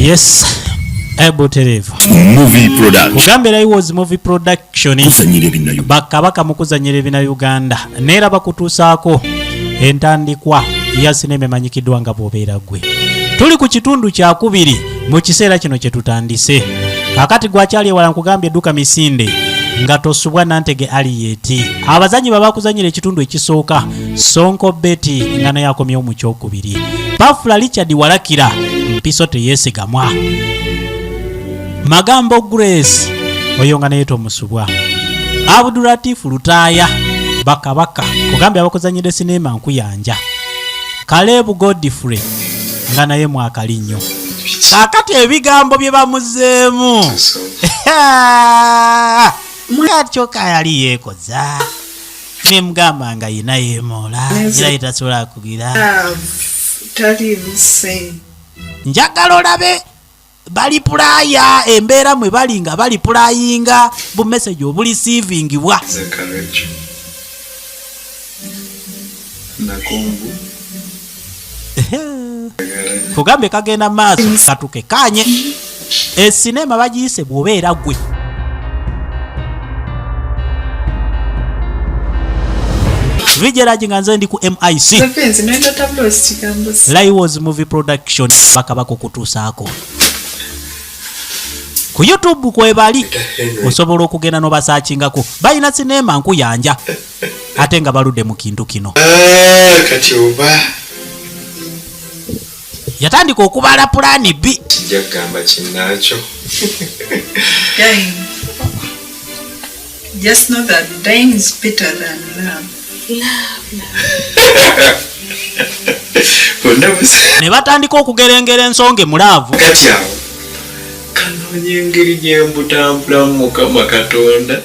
Yes, ebutereevu. Movie Production. Kugambye Raywas Movie Production. Kuzanyira ebinna. Bakabaka mu kuzanyira ebina Uganda neera bakutuusaako entandikwa ya sinema emanyikiddwa nga bw'obeera gwe. Tuli ku kitundu kyakubiri mu kiseera kino kye tutandise. Kaakati gwakyali ewala, nkugambye edduka misinde nga tosubwa. Nantege Aliyeti, abazanyi babakuzanyira ekitundu ekisooka, Sonko Betty nga naye akomyewo mu kyokubiri, Pafula Richard Walakira, Mpiso Teyeesigamwa, Magambo Grace oyo nga naye tomusubwa, Abudulatifu Lutaaya. Bakabaka kugambye abakuzanyidde sinema Nkuyanja, Kalebu Godfrey nga naye mwakali nnyo. Kaakati ebigambo bye bamuzeemu kyokka yali yeekoza nemugamba nga yina yeemoola era yetasobola kugira. Taliimu ssente. Njagala olabe bali pulaya embeera mwe bali nga bali pulayinga bu message obulisiivingibwa. Nze Karejo Nakungu. Kugambye kagenda mu maaso katuke kanye esinema bagiyise bw'obeera gwe. Vigeragi nga nze ndi ku mic. Fensi nenda tabulosi kigambo si. Liwos Movie Production bakabaka okutuusaako ku YouTube kwebali, osobola okugenda n'obasaakingako. Balina sinema Nkuyanja ate nga baludde mu kintu kino. Ah, kati oba Yatandika okubala pulaani B. Kijja kugamba kinnaakyo. Dying. Just know that dying is better than love. Bonna busa. Ne batandika okugerengera ensonga mu love. Kati awo kanoonya engeri gye mbutambulamu, Mukama Katonda.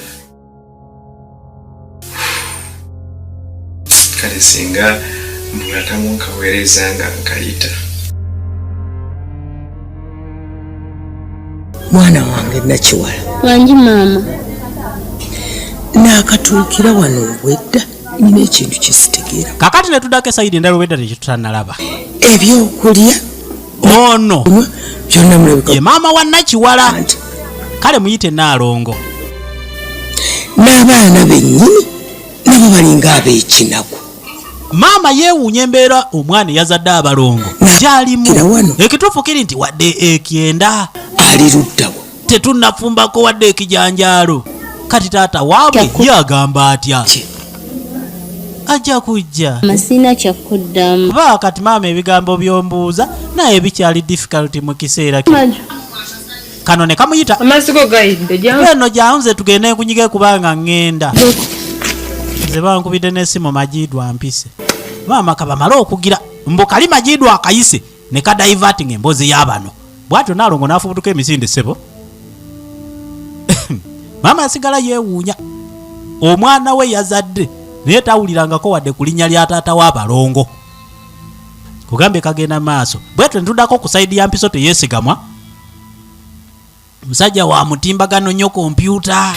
Kale singa mbulatamu nkaweereza nga nkayita. Mwana wange Nakiwala. Wangi maama. Naakatuukira wano obwedda nina ekintu kyesitegeera. Kakati ne tuddako e side endala, obwedda tekitutanalaba. Ebyokulya Ono kunywa byonna mulabika ye maama wa Nakiwala. Nti Kale muyite Naalongo. N'abaana bennyini nabo balinga ab'ekinaku. Maama yeewuunya embeera omwana eyazadde abalongo gyalimu. Kira wano. Ekituufu kiri nti wadde ekyenda Ali luddawo? Tetunnafumbako wadde ekijanjaalo. Kati taata waabwe yagamba atya? Ki? Ajja kujja. Masina kyakuddamu. Kuba kati maama ebigambo byombuuza naye bikyali difficult mu kiseera kino. Kano ne kamuyita. Amazzi go gayidde jangu. Eno janze tugende nkunyige kubanga ŋŋenda. Nze bankubidde n'essimu, Majiidwa mpise. Maama kabamale okugira mbu kali Majiidwa akayise ne kadiverting emboozi y'abano bw'atyo Naalongo n'afubutuka emisinde. Ssebo maama asigala yeewuunya omwana we yazadde naye tawulirangako wadde ku linnya lya taata w'abalongo. Kugambye kagenda maaso bwetyo netuddako ku side ya Mpiso Teyeesigamwa. Musajja wa mutimbagano nnyo, kompyuta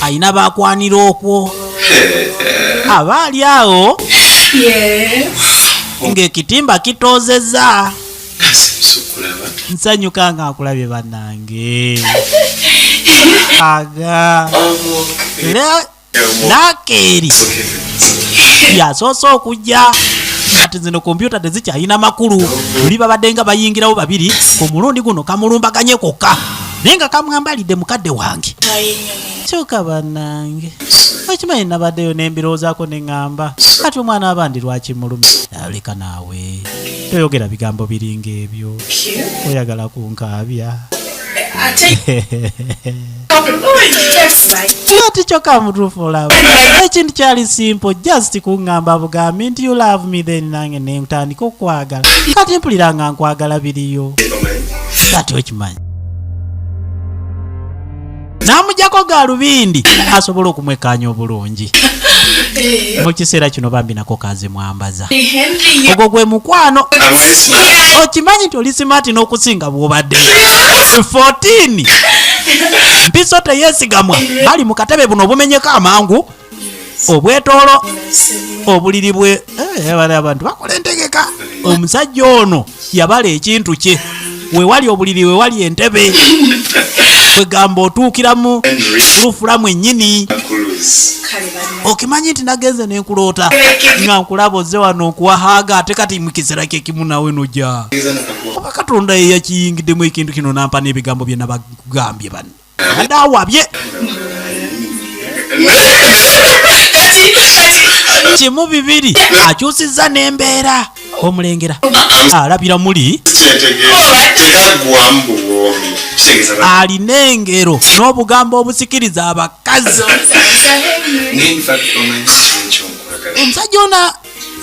ayina bakwanira okwo aba ali awo ng'ekitimba kitoozezza. Nsanyusa okulaba. Nsanyuka nga nkulabye bannange aga Nakeeri yasoose okujja. Kati zino kompyuta tezikyalina makulu. Luli babadde nga bayingirawo babiri, ku mulundi guno kamulumbaganye kokka naye nga kamwambalidde mukadde wange. Kyokka bannange okimanyi nabaddeyo nembirowoozaako neŋŋamba kati omwana abandi lwaki mulumi. Leka naawe, toyogera bigambo biringa ebyo, oyagala kunkaabya. Ati kyokka mutuufu olaba ekintu kyali simple, just kuŋŋamba bugambi nti you love me, then nange nentandika okwagala. Kati mpulira nga nkwagala biriyo. Kati okimanyi n'amugyako galubindi asobole okumwekkaanya obulungi mu kiseera kino. Bambi nako kazimwambaza. Ogwo gwe mukwano. Okimanyi nti oli smart n'okusinga bw'obadde 14. Mpiso Teyeesigamwa bali mu katebe buno obumenyeka amangu obwetoolo obuliri bwe. Eh, bali abantu bakola entegeka. Omusajja ono yabala ekintu kye. Wewali obuliri, wewali entebe, kwegamba otuukiramu lufula mwennyini. Okimanyi nti nagenze nenkuloota nga nkulaba ozze wano nkuwahaaga, ate kati mu kiseera kyekimu nawe nojja, oba Katonda ye yakiyingiddemu ekintu kino nampa n'ebigambo bye nabagambye bano adde awabye kimu bibiri, akyusizza n'embeera omulengera alabira muli Kyentegeeza, tekaggwamu buwoomi, kitegeeza alina engero n'obugambo obusikiriza abakazi. Naye in fact omanyi kintu nkwagala. Omusajja ona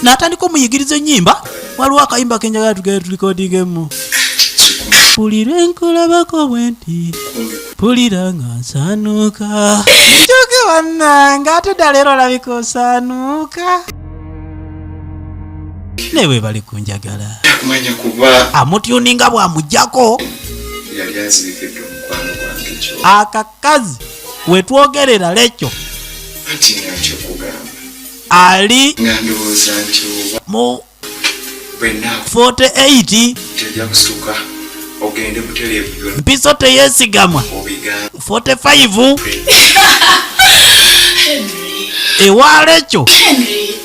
n'atandika omuyigiriza ennyimba. Waliwo akayimba kenjagala tugere tulikodingemu. Pulira enkulabako bwe nti pulira nga nsaanuuka, kyuke bannange, ate ddala era olabika osaanuuka, newe bali kunjagala. Kumanya kuba Amutyuninga bw'amugjako. Yali azirikedde omukwano gwange kyo. Akakazi wetwogerera lekyo Anti nga nkyokugamba ali nga ndowooza nti oba mu bwe naaku 48 tejja kusituka ogende butereevu byonna mpiso teyeesigamwa. Obigambe. 45 ewaala ekyo. Henry,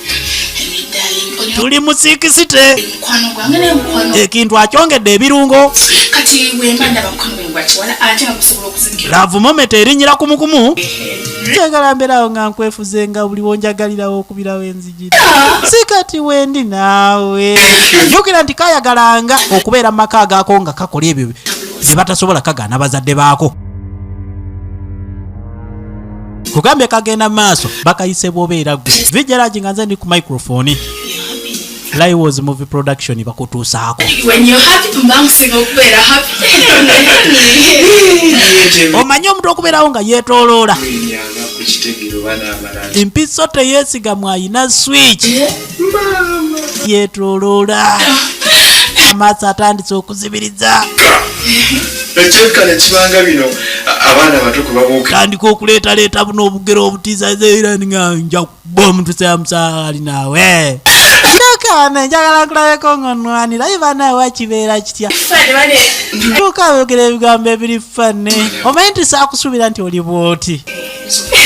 Henry darling, oli Tuli mu 60. Mukwano gwange naye mukwano. Ekintu akyongedde ebirungo. Kati wemba ndaba mukwano gwange gwa kiwala ate nga gusobola okuzikira. Love moment erinnyira kumukumu. Njagala mbeerawo nga nkwefuze nga buli wonjagalirawo okubirawo enzijira, si kati wendi naawe. Jjukira nti kayagalanga okubeera mu maka agaako nga kakola ebyo bye batasobola kagaana bazadde baako. Kugambye kagenda mu maaso bakayise bwobeera gwe vijaragi nga nze ndi ku microphone, Liwos Movie Production bakutuusaako. When you're happy, mba nkusinga okubeera happy. Henry. Omanyi omuntu okubeerawo nga yeetooloola. Nyanga kukitegera oba n'amala. Empiso teyeesigamwa, ayina switch, yeetooloola, amaaso atandise okuzibiriza. Ekyekka ne kibanga bino abaana bato kwe babuuka. Tandika okuleetaleeta buno obugero obutiisa era nga nja kuba omuntu seyamusaali naawe nakaana njagala nkulabeko ng'onwanira ye banawe wakibeera kitya. Fane bane. Tuuka ayogera ebigambo ebiri funny. Omanyi nti saakusuubira nti oli bwoti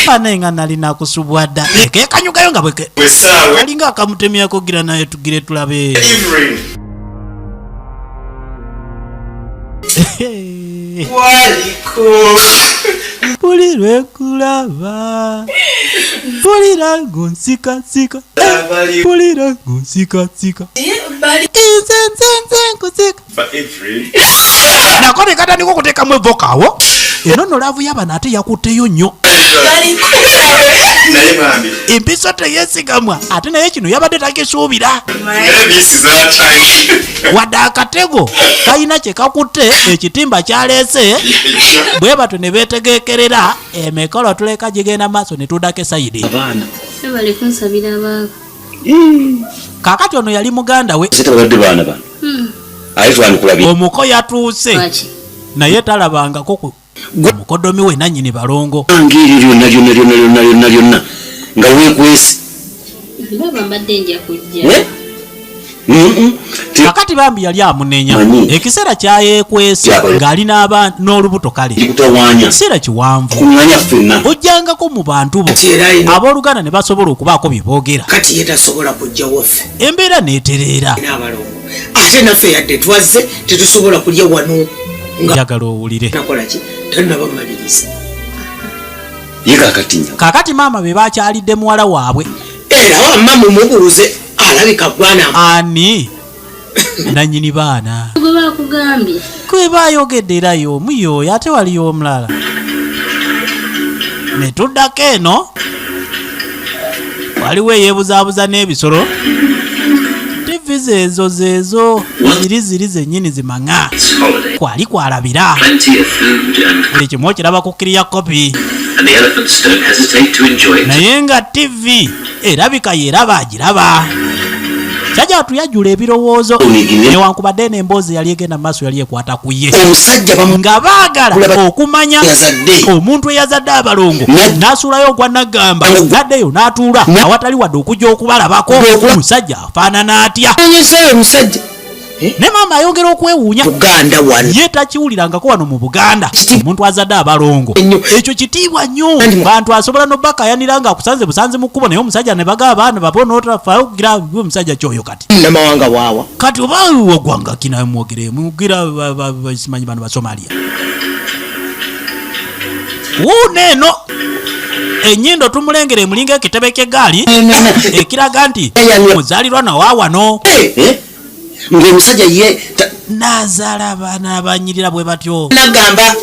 fane nga nali nakusubwa dda ekekanyugayo nga bweke Bwesaawe kalinga akamutemyako gira naye tugire tulabe. Evelyn waliko. Buli lwekulaba mpulira ng'onsikasika, mpulira ng'onsikasika. Bali Nze nze nze nkusika. Ba Evelyn. Nako ne katandika okuteekamu evokaawo eno nno love y'abano ate yakutteyo nnyo. Baliko. Naye bambi. Empiso teyeesigamwa, ate naye kino yabadde takisuubira. Naye this is our time. Wadde akatego kalina kye kakutte, ekitimba kyaleese bwe batyo ne beetegekerera emikolo tuleka gigenda maaso ne tuddako esayidi. Abaana. Bali kunsabira baaba. Kaakati ono yali muganda we. Sete babadde baana bano ate twanikulabye. Omuko yatuuse. Lwaki? Naye talabangako ku mukodomi we nannyini balongo. Ngaeryo lyonna lyonna lyonna lyonna lyonna lyonna nga weekwese. Baaba mbadde nja kujja. Eh? Kakati bambi yali amunenya. Manyi. Ekiseera kyayeekwese Kyabalo. ng'alina n'olubuto kale. Kutawaanya. Ekiseera kiwanvu. Kuŋŋanya ffenna. Ojjangako mu bantu bo Kati era ayina- abooluganda ne basobola okubaako bye boogera. Kati ye tasobola kujja waffe. Embeera n'etereera. N'abalongo ate naffe yadde twazze tetusobola kulya wano nga Njagala owulire. nakola ki tannabamaliriza. Ye kakatinya. Kaakati maama be bakyalidde muwala waabwe. Era wamma mumubuuze alabika gwana. Ani nannyini baana? Gwe bakugambye. Kwe bayogedde era y'omu y'oyo ate waliyo omulala ne tuddako eno waliwo eyeebuzaabuza n'ebisolo. Tivi zeezo zeezo ziri ziri zennyini zimaŋa kwali kwalabira. Plenty of food and, Buli kimu okiraba ku clear copy. and the elephants don't hesitate to enjoy it. Naye nga tivi erabika yeraba agiraba sajja tuyajula ebirowoozo newankubadde n'emboozi yali egenda mu maaso yali ekwata ku ye. Omusajja bamu Nga baagala okumanya yazadde. Omuntu eyazadde abalongo n'asuulayo ogwa naggamba naddeyo n'atuula awatali wadde okujja okubalabako. Musajja afaanana atya? Onyeseeyo omusajja. Ne maama ayongera okwewuunya. Buganda wano. Ye takiwulirangako wano mu Buganda omuntu azadde abalongo. Ennyo. Ekyo kitiibwa nnyo. Andi mu- Bantu asobola nobakayanira nga akusanze busanzi mu kkubo, naye omusajja ne bagaba abaana babo notafayo kugira omusajja kyoyo kati. Namawanga waawa. Kati oba wagwanga kina mwogere mugira simanyi bano Basomalia. Wuuno eno enyindo tumulengera emulinga ekitebe ky'eggaali ekiraga nti muzaalirwa nawa wano. Eh? Ng'omusajja ye Nazaala abaana abanyirira bwe batyo. Nagamba.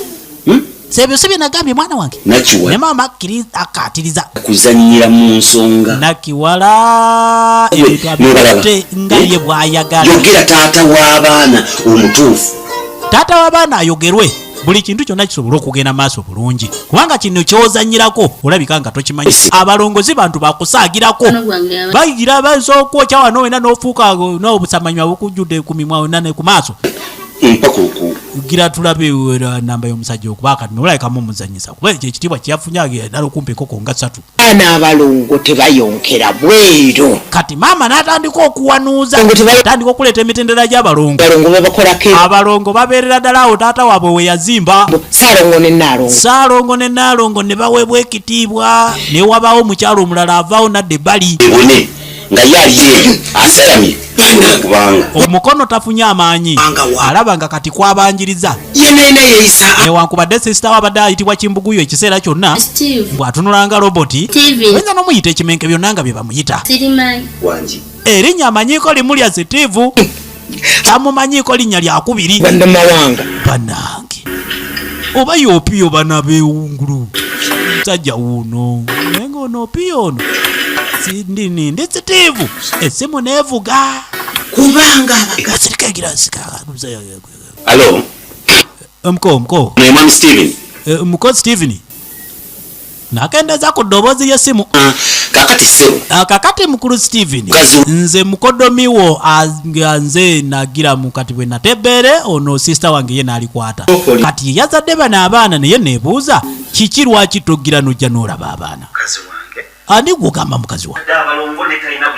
Sebyo si bye nagambye mwana wange. Nakiwala. Ne maama akkaatiriza. Kuzannyira mu nsonga. Nakiwala ebintu N'obalaba. abikutte nga ye bw'ayagala. Yogera taata w'abaana omutuufu. Taata w'abaana ayogerwe, buli kintu kyonna kisobole okugenda maaso bulungi, kubanga kino kyozanyirako olabika nga tokimanyi. Abalongozi bantu bakusaagirako. Mukwano gwange Bayigira basobola okwokya wano wena n'ofuuka n'obusamanywa bukujjudde ku mimwa wonna ne ku maaso. Mpaka oku Gira tulabe namba y'omusajja okuba kati olabika mumuzanyisa, kuba ekyo ekitiibwa kyeyafunye ddala okumpa enkoko nga ssatu. Abaana abalongo tebayonkera bweru. Kati maama n'atandika okuwanuuza, atandika okuleeta emitendera gy'abalongo. Abalongo babakolako Abalongo babeerera ddala awo taata waabwe we yazimba. Saalongo ne Naalongo. Saalongo ne Naalongo ne baweebwa ekitiibwa, ne wabaawo omukyalo omulala avaawo nadda ebbali. Ebone nga ye ali eyo asalamye kubanga Omukono tafunye amaanyi, Kubanga wa- alaba nga kati kwabanjiriza. Yenayina yeeyisa. Newankubadde sisita we abadde ayitibwa Kimbuguyo ekiseera kyonna, Steve. bw'atunula nga roboti. Steven. Oyinza n'omuyita ekimenke, byonna nga bye bamuyita. Sirimanyi. Wangi. Erinnya amanyiiko limu lya Steve, tamumanyiiko linnya lyakubiri. Bannamawanga. Bannange, oba yopiyo bana bewungulu musajja wuuno, naye nga ono opiyo ono sindini ndi Steve, essimu neevuga. Kubanga abaga Asirika egira sika. Alo. Omuko, omuko. Naye mwami Steven. Muko Steven nakendeza ku ddoboozi ly'essimu. Ah, kakati ssebo. Ah, kakati mukulu Steven. Mukazi Nze mukodomiwo nga nze nagira mu kati bwe natebbeere ono sisita wange ye n'alikwata. Okoli. Kati ye yazadde bano abaana, naye neebuuza kiki lwaki togira nojja n'olaba abaana. Ani gwogamba mukazi wange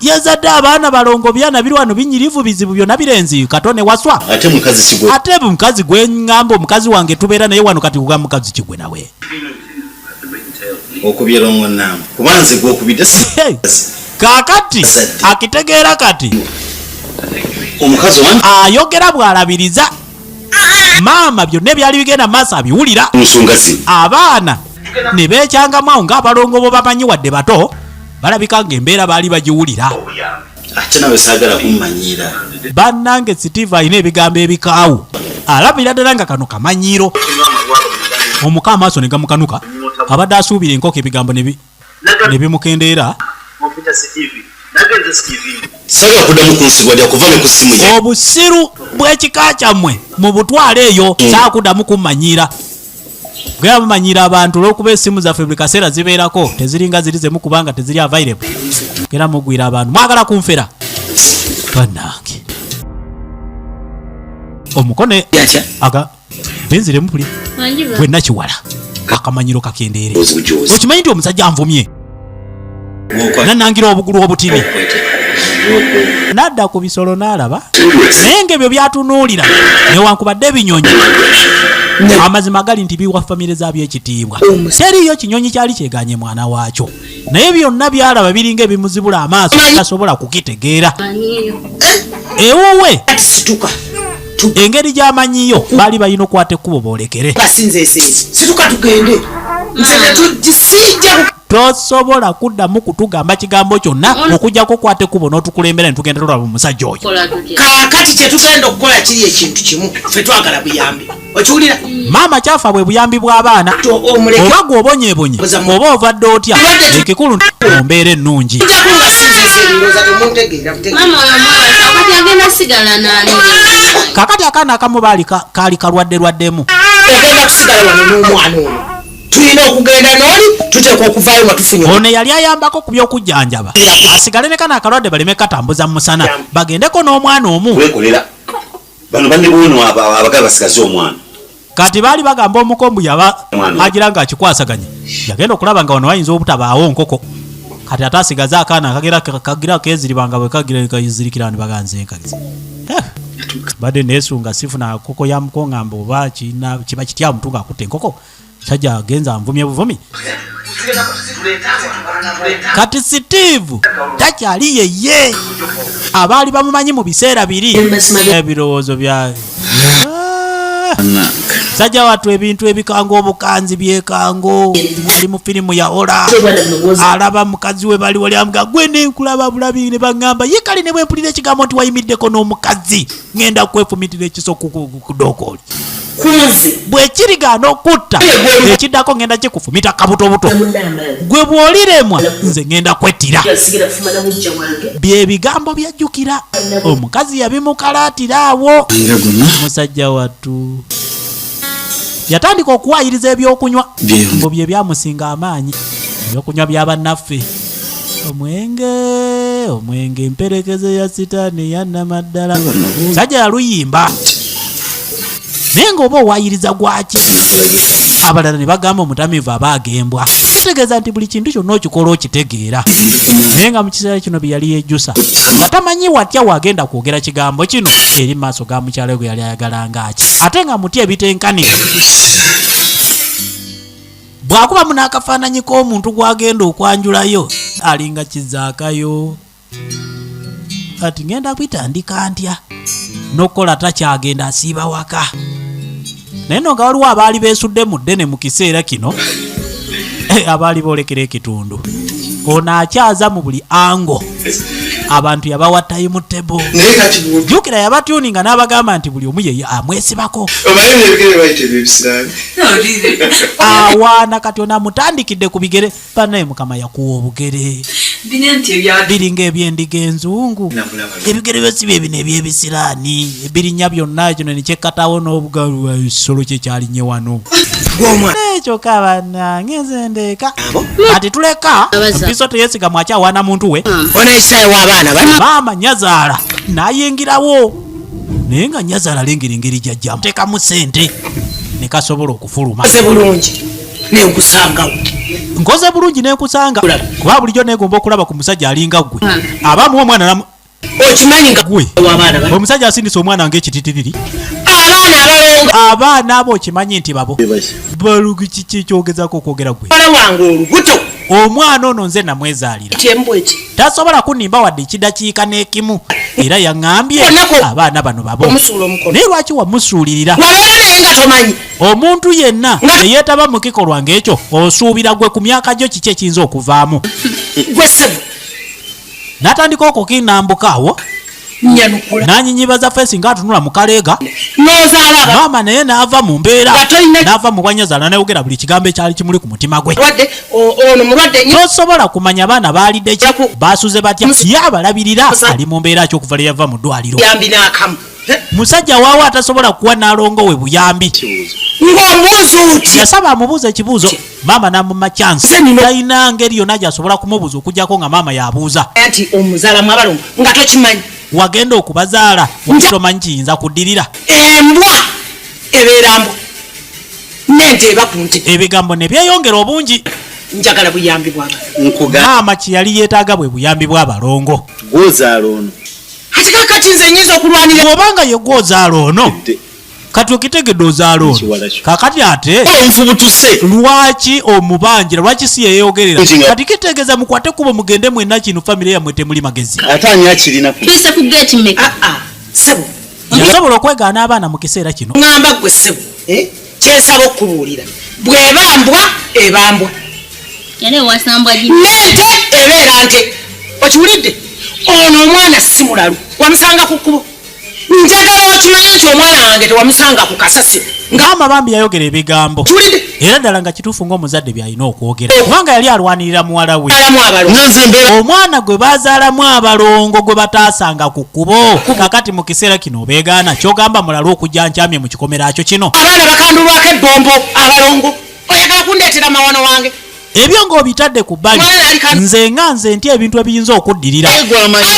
yazadde abaana balongo, byana biri wano binyirivu bizibu byonna birenzi katone waswa. Ate mukazi kigwe. Ate mukazi gwe ŋŋamba omukazi wange tubeera naye wano, kati kugamba mukazi kigwe nawe. Okubye longo namba kuba nze gwokubidde si Hey! Kaakati Azadde. akitegeera kati Omukazi wange ayogera bw'alabiriza maama byonna ebyali bigenda maaso abiwulira. Nsonga zino. Abaana ne beekyangamu awo ng'abalongo bo bamanyi wadde bato balabika ng'embeera baali bagiwulira. Ate nawe saagala kummanyiira. Bannange, Steve alina ebigambo ebikaawu, alabira ddala nga kano kamanyiiro. Omuka amaaso ne gamukanuka, abadde asuubira enkoko, ebigambo ne bimukendeera. Saagala kuddamu kunsibwa lya kuva ne ku ssimu ye. Obusiru bw'ekika kyammwe mu butwalo eyo, saakuddamu kummanyiira. Gera mumanyiira abantu olw'okuba essimu zaffe buli kaseera zibeerako, teziringa ziri zemu kubanga teziri available. Gera mugwira abantu, mwagala kunfera. Bannange, omukone Yatya. Aga benziremu puli. Wangi. Gwe nakiwala, akamanyiro kakendeere. Obuzi bujozi. Okimanyi nti omusajja anvumye nanangira obugulu obutini nadda ku bisolo n'alaba, naye ng'ebyo byatunuulira newankubadde ebinyonyi, amazima gali nti biwa famire zaabyo ekitiibwa. Teriiyo kinyonyi kyali kyeganye mwana waakyo, naye byonna byalaba biringa ebimuzibula amaaso, tasobola kukitegeera. Manyiyo. Ewuwe Kati situka. Engeri gy'amanyiyo baali balina okukwata ekkubo boolekere. Basinze eseezi. Situka tugende. Nze tetugisiija. Tosobola kuddamu kutugamba kigambo kyonna okujjako okwata ekkubo n'otukulembera ne tugenda tulaba omusajja oyo. Kola tutya? Kaakati kyetugenda okukola kiri ekintu kimu, ffe twagala buyambi, okiwulira? Maama kyafa bwe buyambi bw'abaana. Omuleke. Oba gw'obonyeebonye oba ovadde otya, ekikulu nti mu mbeera ennungi. Njako nga sinze eseeri, temuntegeera butegeera. Maama, oyo omwana kakati agenda sigala nani? Kakati akaana akamu baali kaali kalwadde lwaddemu. Ogenda kusigala wano n'omwana ono, tulina okugenda n'oli, tuteekwa okuvaayo nga tufunye. Ono yali ayambako ku by'okujjanjaba asigale ne kano akalwadde baleme katambuza mu musana, bagendeko n'omwana omu. Kwekolera bano banne boono abagala basigaze omwana. Kati baali bagamba omukombu yaba Omwana. agira nga akikwasaganya, yagenda okulaba nga wano wayinza obutabaawo nkoko, kati ate asigaze akaana akagira kagira keziribanga bwe kagira kazirikira ne baganze nkagizi. Badde nesunga sifuna nkoko ya mukoŋŋamba oba kina kiba kitya omuntu ng'akutte enkoko. Sajja agenza anvumye buvumi. Kati Steve takyali yeye abaali bamumanyi mu biseera biri. Ebirowoozo bya sajja wattu, ebintu ebikanga obukanzi byekango. Ali mu firimu ya ola, alaba mukazi we bali wali amuga gwe nenkulaba bulabi ne baŋŋamba ye kale ne bwe mpulira ekigambo nti wayimiddeko n'omukazi, ŋŋenda kwefumitira ekiso ku dookooli. Kunze Bwe kirigaana okutta, ekiddako ŋŋenda kikufumita kabutobuto. Gwe bw'oliremwa, nze ŋŋenda kwettira. Sigera kufumana mujja wange. Bye bigambo byajjukira omukazi yabimukalaatira awo. Nga guno. Musajja wattu yatandika okuwayiriza ebyokunywa. Byeyongera. Ngo bye byamusinga amaanyi, ebyokunywa byabannaffe, omwenge, omwenge emperekeze ya sitaani yannamaddala. Sajja yaluyimba, naye ng'oba owayiriza gwaki? Abalala ne bagamba omutamiivu aba agembwa, kitegeeza nti buli kintu kyonna okikola okitegeera. Naye nga mu kiseera kino bye yali yejjusa nga tamanyi watya wagenda kwogera kigambo kino eri maaso ga mukyala we gwe yali ayagala ngaaki, ate nga mutya ebitenkanira bw'akubamu n'akafaananyi k'omuntu gw'agenda okwanjulayo alinga kizaakayo. Kati ngenda kwitandika ntya n'okukola? Takyagenda, asiiba waka. Naye no nga waliwo abaali beesudde mu ddene mu kiseera kino, abaali boolekera ekitundu. Ono akyaza mu buli ango, abantu yabawa time table. Naye kati Jjukira yabatuninga n'abagamba nti buli omu ye amwesibako. Omanyi ebigere bayita ebyebisiraani. Awaana kati ono amutandikidde ku bigere. Banaye Mukama yakuwa obugere Bina nti ebya biringa ebyendiga enzungu. Namulaba. Ebigere byo si bye bino ebyebisiraani ebirinya byonna, kino nekyekkatawo n'obugalu. Ekisolo kye kyalinye wano ekyo kabannange, nze ndeeka kati tuleka. Abaza. Mpiso teyesigamwa, akyawaana muntu we. Ona ekitawe w'abaana bano. Maama nyazaala n'ayingirawo, naye nga nyazaala alengera engeri gyajjamu tekamu sente ne kasobola okufuluma. Koze bulungi nenkusangawo. Nkoze bulungi nenkusanga, kuba bulijjo negomba okulaba ku musajja alinga ggwe abamuwa omwana Okimanyi nga Gwe. w'abaana bano. Omusajja asindisa omwana ng'ekititiriri. Abaana abalongo. Abaana abo okimanyi nti babo balugi. Kiki kyogezako okwogera gwe? Muwala wange olubuto. Omwana ono nze namwezaalira. Kyembwa eki. Tasobola kunnimba wadde ekidakiika n'ekimu, era yaŋŋambye Onnako. abaana bano babo. Omusuula omukono. Naye lwaki wamusuulirira? Wabeera naye nga tomanyi. Omuntu yenna eyeetaba mu kikolwa ng'ekyo, osuubira gwe ku myaka gyo kiki ekiyinza okuvaamu? Gwe ssebo. N'atandika okukinambuka awo. Nyanukula. N'anyinyibaza face ng'atunula mu kaleega. N'ozaala aba Maama naye n'ava mu mbeera. Nga tolina- N'ava mu bwanyazaala, n'ayogera buli kigambo ekyali kimuli ku mutima gwe. Mulwadde ono mulwadde nnyo. Tosobola kumanya baana baalidde ki, basuze batya, ye abalabirira Musa- ali mu mbeera ki okuva lwe yava mu ddwaliro. Yambi n'akamu. Musajja waawe atasobola kuwa nalongo we buyambi. Ng'omubuuza otya? Yasaba amubuuza ekibuuzo, maama n'amuma chance. Nze nina- Talina ngeri yonna gy'asobola kumubuuza okugjako nga maama yabuuza. Nti omuzaalamu abalongo nga tokimanyi. Wagenda okubazaala wali tomanyi kiyinza kuddirira. Embwa ebeera mbwa, nente eba ku nte. Ebigambo ne byeyongera obungi. Njagala buyambi bw'abantu. Nkuga. Maama kye yali yeetaaga bwe buyambi bw'abalongo. Gwozaala ono. Ati kakati nze nyinza okulwanira Bw'obanga ye gwozaala ono, kati okitegedde ozaala ono. Ekiwala kyo. Kakati ate Onfubutuse. lwaki omubanjira? Lwaki si yeyogerera? Nti nga- Kati kitegeeza mukwate kubo mugende mwenna. Kino famire yammwe temuli magezi. Ate ani akirina? Tuyise ku geeti mmeka? Aa, ssebo. Yasobola okwegaana abaana mu kiseera kino. Ŋŋamba gwe ssebo, eh, kyensaba okukubuulira, bw'eba mbwa eba mbwa. Era ewasambwa gi. Nente ebeera nte, okiwulidde? Ono omwana si mulalu, wamusanga ku kkubo. Njagala okimanye nti omwana wange tewamusanga ku kasasiro nga Maama bambi yayogera ebigambo. Kiwulidde? Era ddala nga kituufu ng'omuzadde byalina okwogera, kubanga yali alwanirira muwala we. Alamu abalongo. Nze mbeera Omwana gwe bazaalamu abalongo gwe bataasanga ku kkubo, kakati mu kiseera kino obeegaana, kyogamba mulalu okujja nkyamye mu kikomera kyo kino. Abaana bakandulwako ebbombo abalongo. Oyagala kundeetera mawano wange? Ebyo ng'obitadde ku bbali, Mwana ali nze nga nze nti ebintu ebiyinza okuddirira, gwamanyi.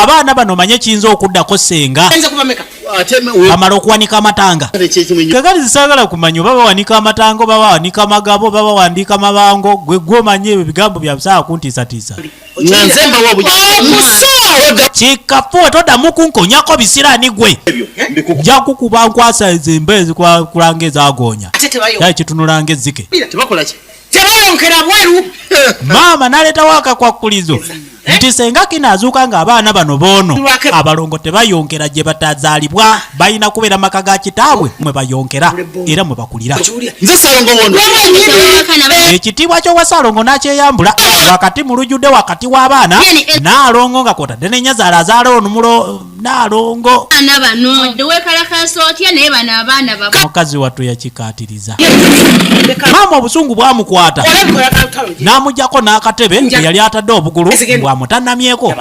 abaana bano manye kiyinza okuddako senga Nze kubameka? Ate bamala okuwanika amatanga. ekyekimenyo. Kakati zisaagala kumanya oba bawanika amatanga oba bawanika magabo oba bawandiika mabango. Gwe gwomanye ebyo bigambo bya bisaala kuntiisatiisa. Nga nze mbawa Okusuula. Kikafuwe, toddamu kunkonyako bisiraani gwe. Nja kukuba nkwasa ezo emba ezikulanga ezagoonya. Ate tebayo. Kyali kitunula ng'ezzike. Tebakola ki? Tebayonkera bweru. Maama n'aleetawo akakwakkulizo nti senga kinaazuuka ng'abaana bano boono abalongo tebayonkera gye batazaalibwa, balina kubeera maka ga kitaabwe mwe bayonkera era mwe bakulira. Nze Ssalongo wono. Ekitiibwa ky'obwa Ssaalongo n'akyeyambula wakati mu lujjudde wakati w'abaana Nnaalongo nga kwotadde ne nnyazaala azaala ono mulo Nnaalongo. Abaana bano wekalakasa otya naye bano abaana babo. Mukazi wattu yakikaatiriza. Maama obusungu bwamukwata n'amuggyako n'akatebe kwe yali atadde obugulu bw'amutanamyeko.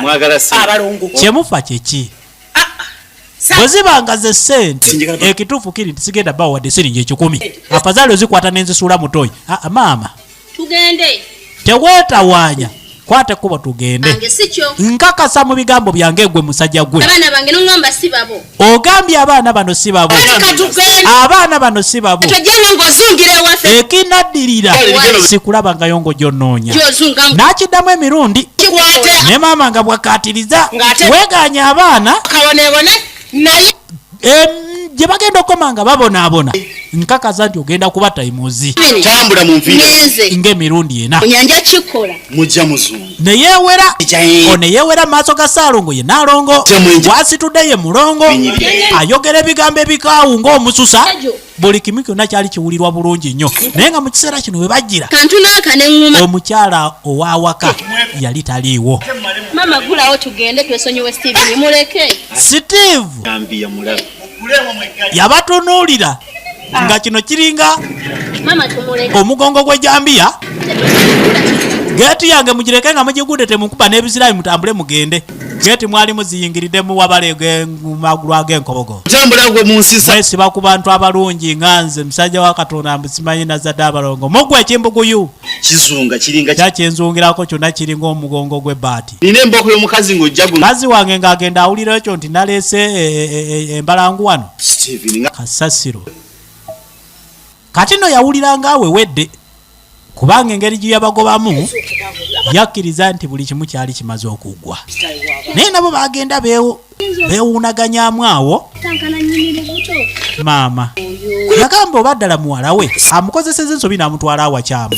Kyemufa kyeki? Bwe ziba nga ze ssente, ekituufu kiri nti sigenda bawa wadde siringi 100. Afazaali ozikwata ne nzisuula mu toyi. Aa maama. Tugende. Teweetawaanya. Kwata ekkubo tugende. Bange si kyo. Nkakasa mu bigambo byange gwe musajja gwe. Abaana bange n'ongamba si babo. Ogambye abaana bano si babo. Leka tugende. Abaana bano si babo. Tojjanga ng'ozungira ewaffe. Ekinaddirira sikulabangayo ng'ogyonoonya. Gy'ozunga. N'akiddamu emirundi. Kikwate. Ne maama nga bw'akkaatiriza. Ng'ate- Weegaanye abaana. Kabonebone naye. Gye bagenda okukoma nga babonaabona, nkakasa nti ogenda kuba tayimuzi. Tambula mu nviiri. Ngenze. Ng'emirundi ena. Nyanja kikola. Mujja muzungu. Ne yeewera. Ono yeewera mu maaso ga Ssaalongo ye Nnaalongo. Bw'asitudde ye Mulongo. Ayogera ebigambo ebikaawu ng'omususa. Buli kimu kyonna kyali kiwulirwa bulungi nnyo. Naye nga mu kiseera kino we bajjira, Kantu n'aka ne ŋŋuma. omukyala ow'awaka yali taliiwo. Maama gulawo tugende twesonyiwe Steven muleke. Steve yabatunuulira nga kino kiringa Maama tumuleke. omugongo gw'ejjambiya. Geeti yange mugireke nga mugigudde, temukuba n'ebisiraayi, mutambule mugende. Geeti mwali muziyingiriddemu wabale magulu ag'enkobogo. Tambula gwe mu nsisa. Mwesiba ku bantu abalungi nga nze musajja wa Katonda mbusimanyi nazadde abalongo. Muggwa ekimbuguyu. Kizunga kiringa Kyakyenzungirako kyonna kiringa omugongo gw'ebbaati. Nina emboko y'omukazi ng'ojja guno. Mukazi wange ng'agenda awulira ekyo nti naleese embalangu wano. Steven nga Kasasiro. Kati nno yawulira nga awewedde kubanga engeri gye yabagobamu yakkiriza nti buli kimu kyali kimaze okuggwa. Naye nabo bagenda beewuunaganyaamu awo. Tankana nnyini lubuto. Maama yagamba oba ddala muwala we amukozeseza ensobi n'amutwala awakyamu,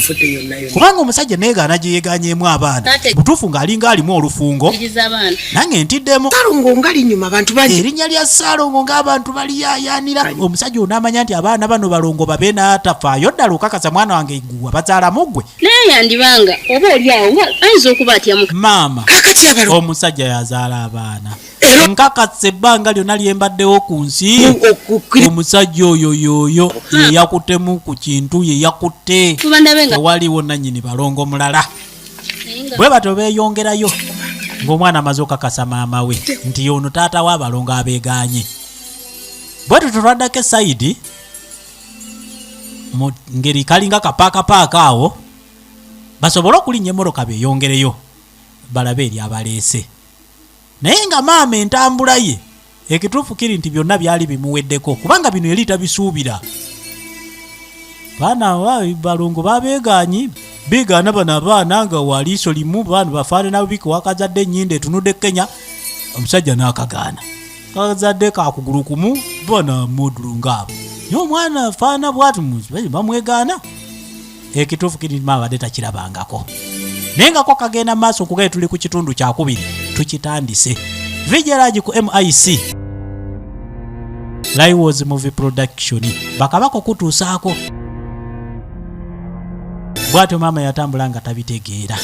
kubanga omusajja neegaana gye yeeganyeemu abaana butuufu ng'alinga alimu olufungo. Iriza abaana. Nange ntiddemu. Salongo nga linyuma abantu bangi. Erinnya lya Ssaalongo ng'abantu baliyaayaanira. Omusajja onaamanya nti abaana bano balongo babe n'atafaayo ddala okakasa mwana wange gwe wabazaalamu ggwe. Naye yandibanga oba oli awo nga ayinza okuba atya mu Maama Kaakati abalongo. omusajja yazaala abaana. Nkakasa ebbanga lyonna lye mbaddewo ku nsi omusajja oyo yooyo ye yakuttemu ku kintu ye yakutte. Tuba ndabe nga Tewaliwo nannyini balongo mulala. Bwe batyo beeyongerayo ng'omwana amaze okakasa maama we nti y'ono taata w'abalongo abeegaanye. Bwe tutyo twaddako esayidi mu ngeri kalinga kapaakapaaka awo basobole okulinnya emmotoka beeyongereyo balabe eri abaleese. Naye nga maama entambula ye ekituufu kiri nti byonna byali bimuweddeko kubanga bino yali tabisuubira. Baana balongo babeegaanyi beegaana bano abaana nga waliiso limu baana bafaanana bubi wakazadde ennyindo etunudde Kenya omusajja n'akagaana. Kazadde kakugulu kumu bana mudulu ngaabo. Naye omwana afaanana bw'ati bamwegaana. Ekituufu kiri maama abadde takirabangako. Naye nga ko kagenda mu maaso okugaye tuli ku kitundu kyakubiri tukitandise. Vigeraji ku MIC Liwos Movie Production bakabaka okutuusaako. Bw'atyo maama yatambula nga tabitegeera.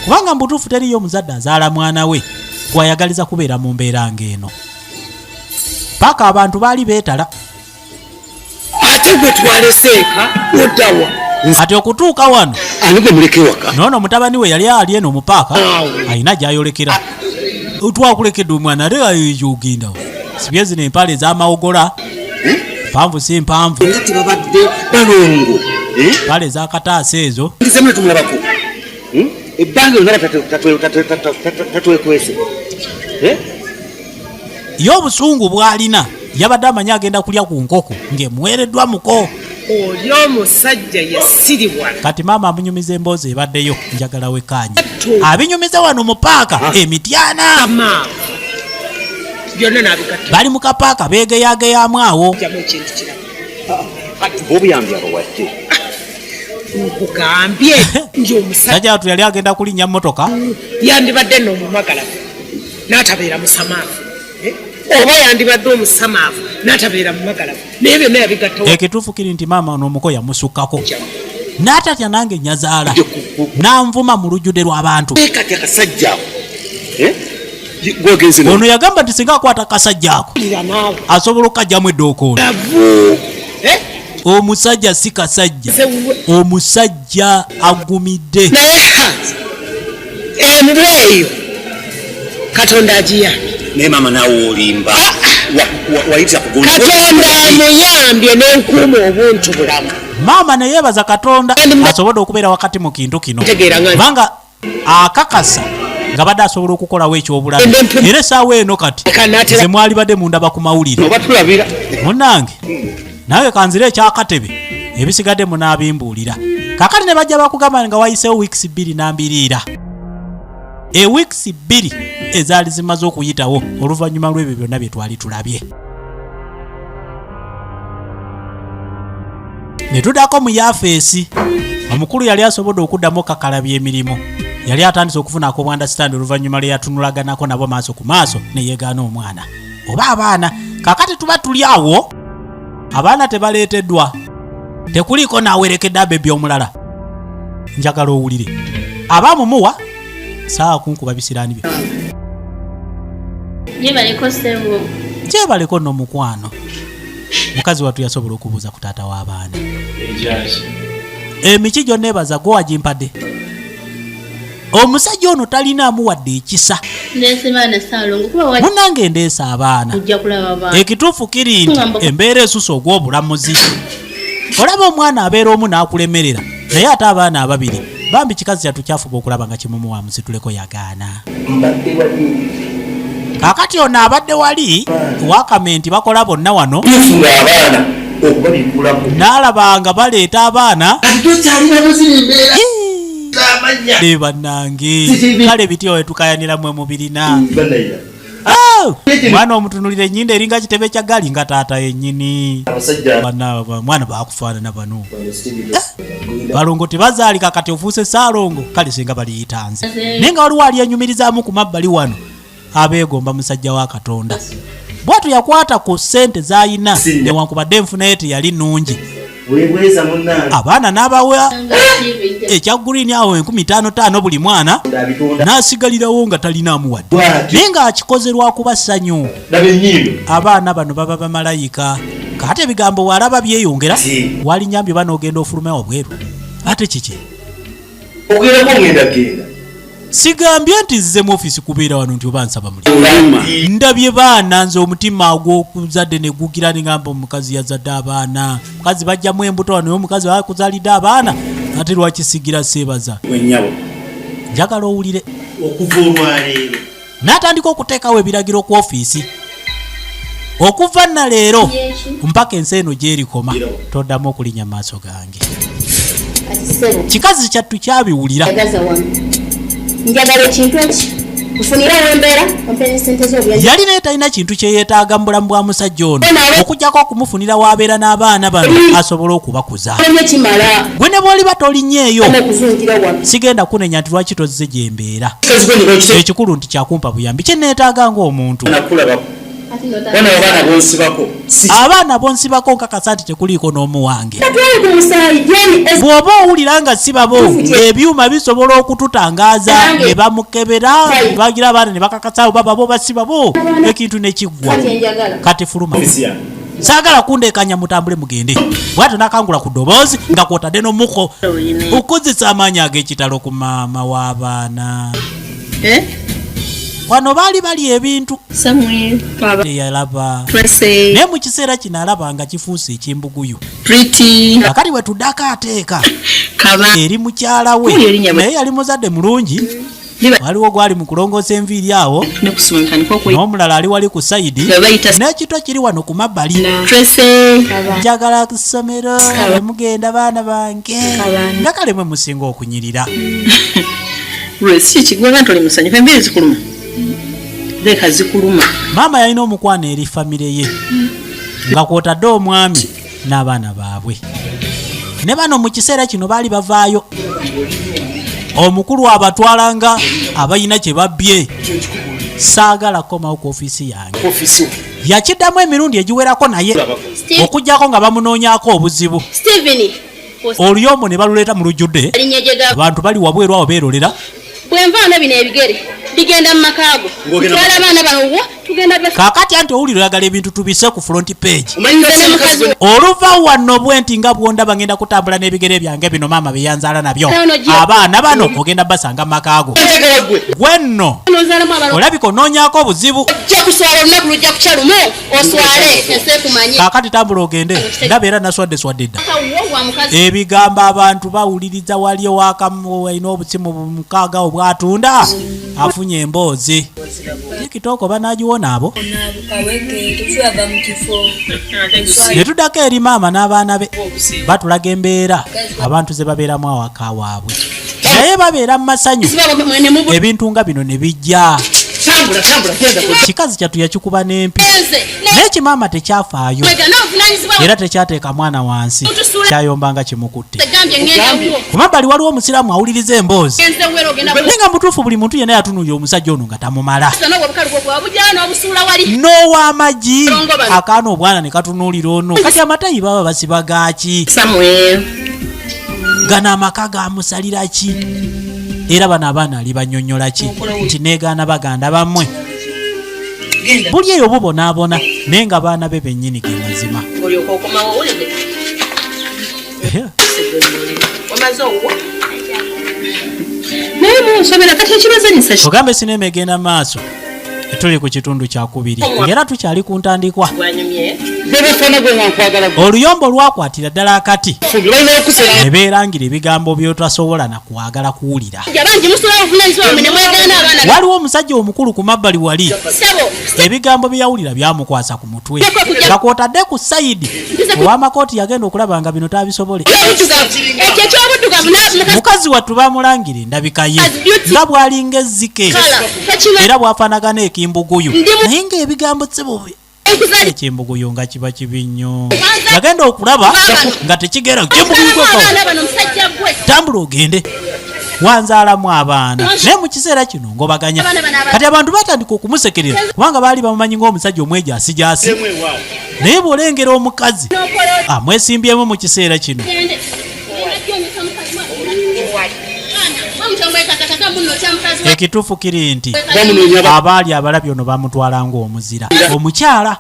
Kubanga mu butuufu teriiyo omuzadde azaala mwana we gw'ayagaliza kubeera mu mbeera ng'eno. Paka abantu baali beetala. Ate gwe twalese eka oddawa? Kati okutuuka wano Ani gwe muleka ewaka? Noono mutabani we yali ali eno mu paaka alina gy'ayolekera. Twakulekedde omwana ate ayo ogenda. Sibye zino empale ez'amawogola. Mpanvu si mpanvu. Nga tebabadde balongo. Empale ez'akataasa ezo. Nze mune tumulabako. Ebbanga lyonna tatwekwese. Ye obusungu bw'alina yabadde amanyi agenda kulya ku nkoko ng'emuweereddwa muko. Oli omusajja yasiriwala. Kati maama amunyumiza emboozi ebaddeyo njagala wekkaanye. Abinyumiza wano mu paaka emityana. Byonna n'abigatta. Bali mu kapaaka beegeyageyamu awo. Jamu ekintu kirala. Obuyambi abawadde. Nkugambye nti omusajja Sajja watu yali agenda kulinnya mmotoka. Yandibadde nno omumagalavu n'atabeera musamaavu. Eh? Oba yandibadde omusamaavu n'atabeera mumagalavu, naye byonna yabigatta. Ekituufu kiri nti maama ono omuko yamusukkako n'atatya nange nyazaala n'anvuma mu lujjudde lw'abantu. Kati akasajja ako, eh? Gwogenze Ono yagamba nti singa akwata akasajja ako Wulira naawe. asobola okukajjamu eddookoolo. Lavu. Eh? Omusajja si kasajja. Nze wuwe. Omusajja agumidde. Naye ha, embwa eyo Katonda agiyambye. Naye maama naawe olimba. Wayitira kugonda. Katonda amuyambye n'enkuuma obuntu bulamu. Maama neyeebaza Katonda asobodde okubeera wakati mu kintu kino, Ntegeera nga- kubanga akakasa nga badde asobola okukolawo ekyobulabe. Era essaawa eno kati Kanaatera- nze mwalibadde mundaba ku mawulire. Oba tulabira. Munnange nange kanzire ekyakatebe, ebisigadde munaabimbuulira. Kakati ne bajja bakugamba nga wayiseewo wiikisi 2 nambiriira ewiikisi 2 ezaali zimaze okuyitawo oluvannyuma lw'ebyo byonna bye twali tulabye, ne tuddako mu yafeesi. Omukulu yali asobodde okuddamu okakalabya emirimu, yali atandise okufuna ak'obwandasitandi oluvannyuma lwe yatunulaganako nabo maaso ku maaso ne yeegaana omwana oba abaana. Kakati tuba tuli awo, abaana tebaleeteddwa, tekuliiko naawerekedde abebi omulala. Njagala owulire aba mumuwa saawa kunkuba bisiraani bye. Gyebaleko ssebo. Gyebaleko nno mukwano. Mukazi wattu yasobola okubuuza ku taata w'abaana. Ekyaki? Emiki gyonna ebaza gwe wagimpadde. Omusajja ono talinaamu wadde ekisa. Ndeese baana Ssaalongo kuba wa Munnange ndeese abaana. ojja kulaba baana. Ekituufu kiri nti embeera esusa ogw'obulamuzi. Olaba omwana abeera omu n'akulemerera, naye ate abaana ababiri bambi kikazi kyattu kyafuba okulaba nga kimumuwa amusituleko yagaana. Kaakati ono abadde wali wakamenti bakola bonna wano Tufunga abaana okubabikulako. n'alaba nga baleeta abaana. Kati tokyalina buziri mbeera z'amannya. Ne bannange kale bityo wetukayanira mwe mubirina. Bannayira. Ah! Mwana omutunulira ennyindo eringa kitebe kya ggaali nga taata yennyini. Abasajja. Bana, mwana bakufaanana bano. Balongo tebazaalika, kati ofuuse Ssaalongo, kale singa baliyita nze. Naye nga waliwo alyenyumirizaamu ku mabbali wano abeegomba musajja wa Katonda. Bw'atyo yakwata ku ssente z'alina newankubadde enfuna ye teyali nnungi. Weebweza munnange. Abaana n'abawa ekya green awo 5,000 buli mwana, Abitonda. n'asigalirawo nga talinaamu wadde, Bw'atyo. naye ng'akikoze lwakuba ssanyu. Laba ennyindo. Abaana bano baba bamalayika. Kaate ebigambo walaba byeyongera, Si. walinyambye oba n'ogenda ofuluma wabweru. Ate kiki? Ogerako ngenda genda. Sigambye nti nzize mu ofiisi kubeera wano nti oba nsaba mulimu. Ndabye baana nze omutima ogw'okuzadde ne gugira ne ngamba omukazi yazadde abaana. Mukazi bajjamu embuto wano, naye omukazi akuzaalidde abaana ate lwaki sigira seebaza? Wennyabo. Njagala owulire. Okuva olwaleero. N'atandika okuteekawo ebiragiro ku ofiisi. Okuva nna leero mpaka ensi eno gy'erikoma toddamu okulinnya mu maaso gange. Kati ssebo. Kikazi kyattu kyabiwulira. Yagaza wano. Njagala ekintu eki. Nfunira embeera ompe ne ssente z'obuyambi. Yali naye talina kintu kye yeetaaga mu bulamu bwa musajja ono okuggyako okumufunira w'abeera n'abaana bano asobole okubakuza. Olemye kimala. Gwe ne bw'oliba tolinnyeeyo Okuzungira wano. sigenda kunenya nti lwaki tozze gye mbeera. Ekikulu nti kyakumpa buyambi kye neetaaga ng'omuntu. Nakulabako. Ate n'ota- Bano abaana bonsibako. Si Abaana bonsibako nkakasa nti tekuliiko n'omu wange. Tatwale ku musaayi Jane es- Bw'oba owulira nga si babo, ebyuma bisobola okututangaaza ne bamukebera ne bagira abaana ne bakakasa oba babo oba si babo, ekintu ne kiggwa. Kati enjagala. Kati fuluma. Ofisi yange. Saagala kundeekanya, mutambule mugende. Bw'atyo n'akangula ku ddoboozi nga kw'otadde n'omuko okukozesa amaanyi ag'ekitalo ku maama w'abaana. Eh? Wano baali bali ebintu Samuel, Baba, teyalaba, Tracy, naye mu kiseera kino alaba nga kifuuse ekyembuguyu. Pretty, Kakati bwe tuddako ateeka Kaba, eri mukyala we, Oyo erinnya bwe- naye yali muzadde mulungi. Liba- Waliwo gwali mu kulongoosa enviiri awo, ne kusoma ntandika okwe- n'omulala ali wali ku sayidi, Nga bayita- n'ekito kiri wano ku mabbali. Tracy, Njagala ku ssomero mugenda baana bange, nga kale mwe musinga okunyirira. Lwesi kigwanga ntoli musanyufu, embeera zikuluma, leka zikuluma. Maama yalina omukwano eri famire ye, nga kwotadde omwami n'abaana baabwe. Ne bano mu kiseera kino baali bavaayo, omukulu abatwala nga abalina kye babbye. Saagala kukomawo ku ofiisi yange. Yakiddamu emirundi egiwerako, naye okugyako nga bamunoonyaako obuzibu. Steven. Oluyombo ne baluleeta mu lujjudde. Linnya gye ga. Abantu bali wabweru awo beerolera. Bwe nvaano bino ebigere bigenda mu maka go. Twala abaana bano wo tugenda ba. Kaakati anti owulira oyagala ebintu tubisse ku front page. Nze ne mukazi we. Oluva wano bwe nti nga bwondaba ngenda kutambula n'ebigere byange bino maama bye yanzaala nabyo. Ono gye- Abaana bano ogenda basanga mu maka go. Gwe nno Onozaalamu abalongo. olabika onoonyaako obuzibu. Ojja kuswala, olunaku lujja kukya lumu oswale ensi ekumanye. Kaakati tambula ogende, ndaba era naswadde swadde dda. Wo wa mukazi. Ebigambo abantu bawuliriza. Wali owakamu alina obusimu 6 obwatunda afunye emboozi tikitoko banagiwona abo. Tulaba mu kifo. Ne tuddako eri maama n'abaana be, batulaga embeera abantu ze babeeramu awaka waabwe, naye babeera mu masanyu. Ebintu nga bino ne bijja. Tambula, tambula, genda. Kikazi kyattu yakikuba n'empi. Nze. Naye kimaama tekyafaayo. Mwega n'obuvunanyizibwa. Era tekyateeka mwana wansi, kyayombanga kimukutte. Gambye ngenda wo. Ku mabbali waliwo omusiraamu awuliriza emboozi. Ngenze wera ogenda. Naye nga mutuufu buli muntu yenna yatunuulira omusajja ono nga tamumala. N'obwo obukalu bwo bwabujjayo n'obusuula wali. N'ow'amagi akaana obwana ne katunuulira ono. Kati amatayi baba basiba gaaki? Samuel. Gano amaka gamusalira ki? Era bano abaana ali banyonnyola ki nti negaana baganda bammwe? Buli eyo bubonaabona, naye nga baana be bennyini ge mazima. Olyoka okomawo, owulidde? Omaze owuwa naye munsomera kati ekibazanyisa ki? Ogambe sinema egenda maaso, tuli ku kitundu kyakubiri ng'era tukyali ku ntandikwa. Gwanyumye bebefana gwe nga nkwagala. Oluyombo lwakwatira ddala akati. Balina okusera. Ne beerangira ebigambo by'otasobola na kwagala kuwulira. Bangi musuula obuvunanyizibwa bwammwe ne mwegaana abaana. Waliwo omusajja omukulu ku mabbali wali. Ssebo. Ebigambo bye yawulira byamukwasa ku mutwe, nga kwotadde ku sayidi ow'amakooti yagenda okulaba nga bino tabisobole. Ekyo ekyobuddugavu mukazi. Mukazi wattu bamulangira endabika ye nga bw'alinga ezzike. Kala tokimanyi. Era bw'afaanagana ekimbuguyu, naye ng'ebigambo ssebo Nkuzali. Ekimbuguyu nga kiba kibi nnyo, yagenda okulaba nga tekigera kimbuguyu. Abaana bano musajja gwe. Tambula ogende, wanzaalamu abaana, naye mu kiseera kino ngobaganya. Kati abantu batandika okumusekerera kubanga baali bamumanyi ng'omusajja omwejaasijaasi, naye bw'olengera omukazi amwesimbyemu mu kiseera kino. Gende. Ekituufu kiri nti abaali abalabi ono bamutwala ng'omuzira omukyala.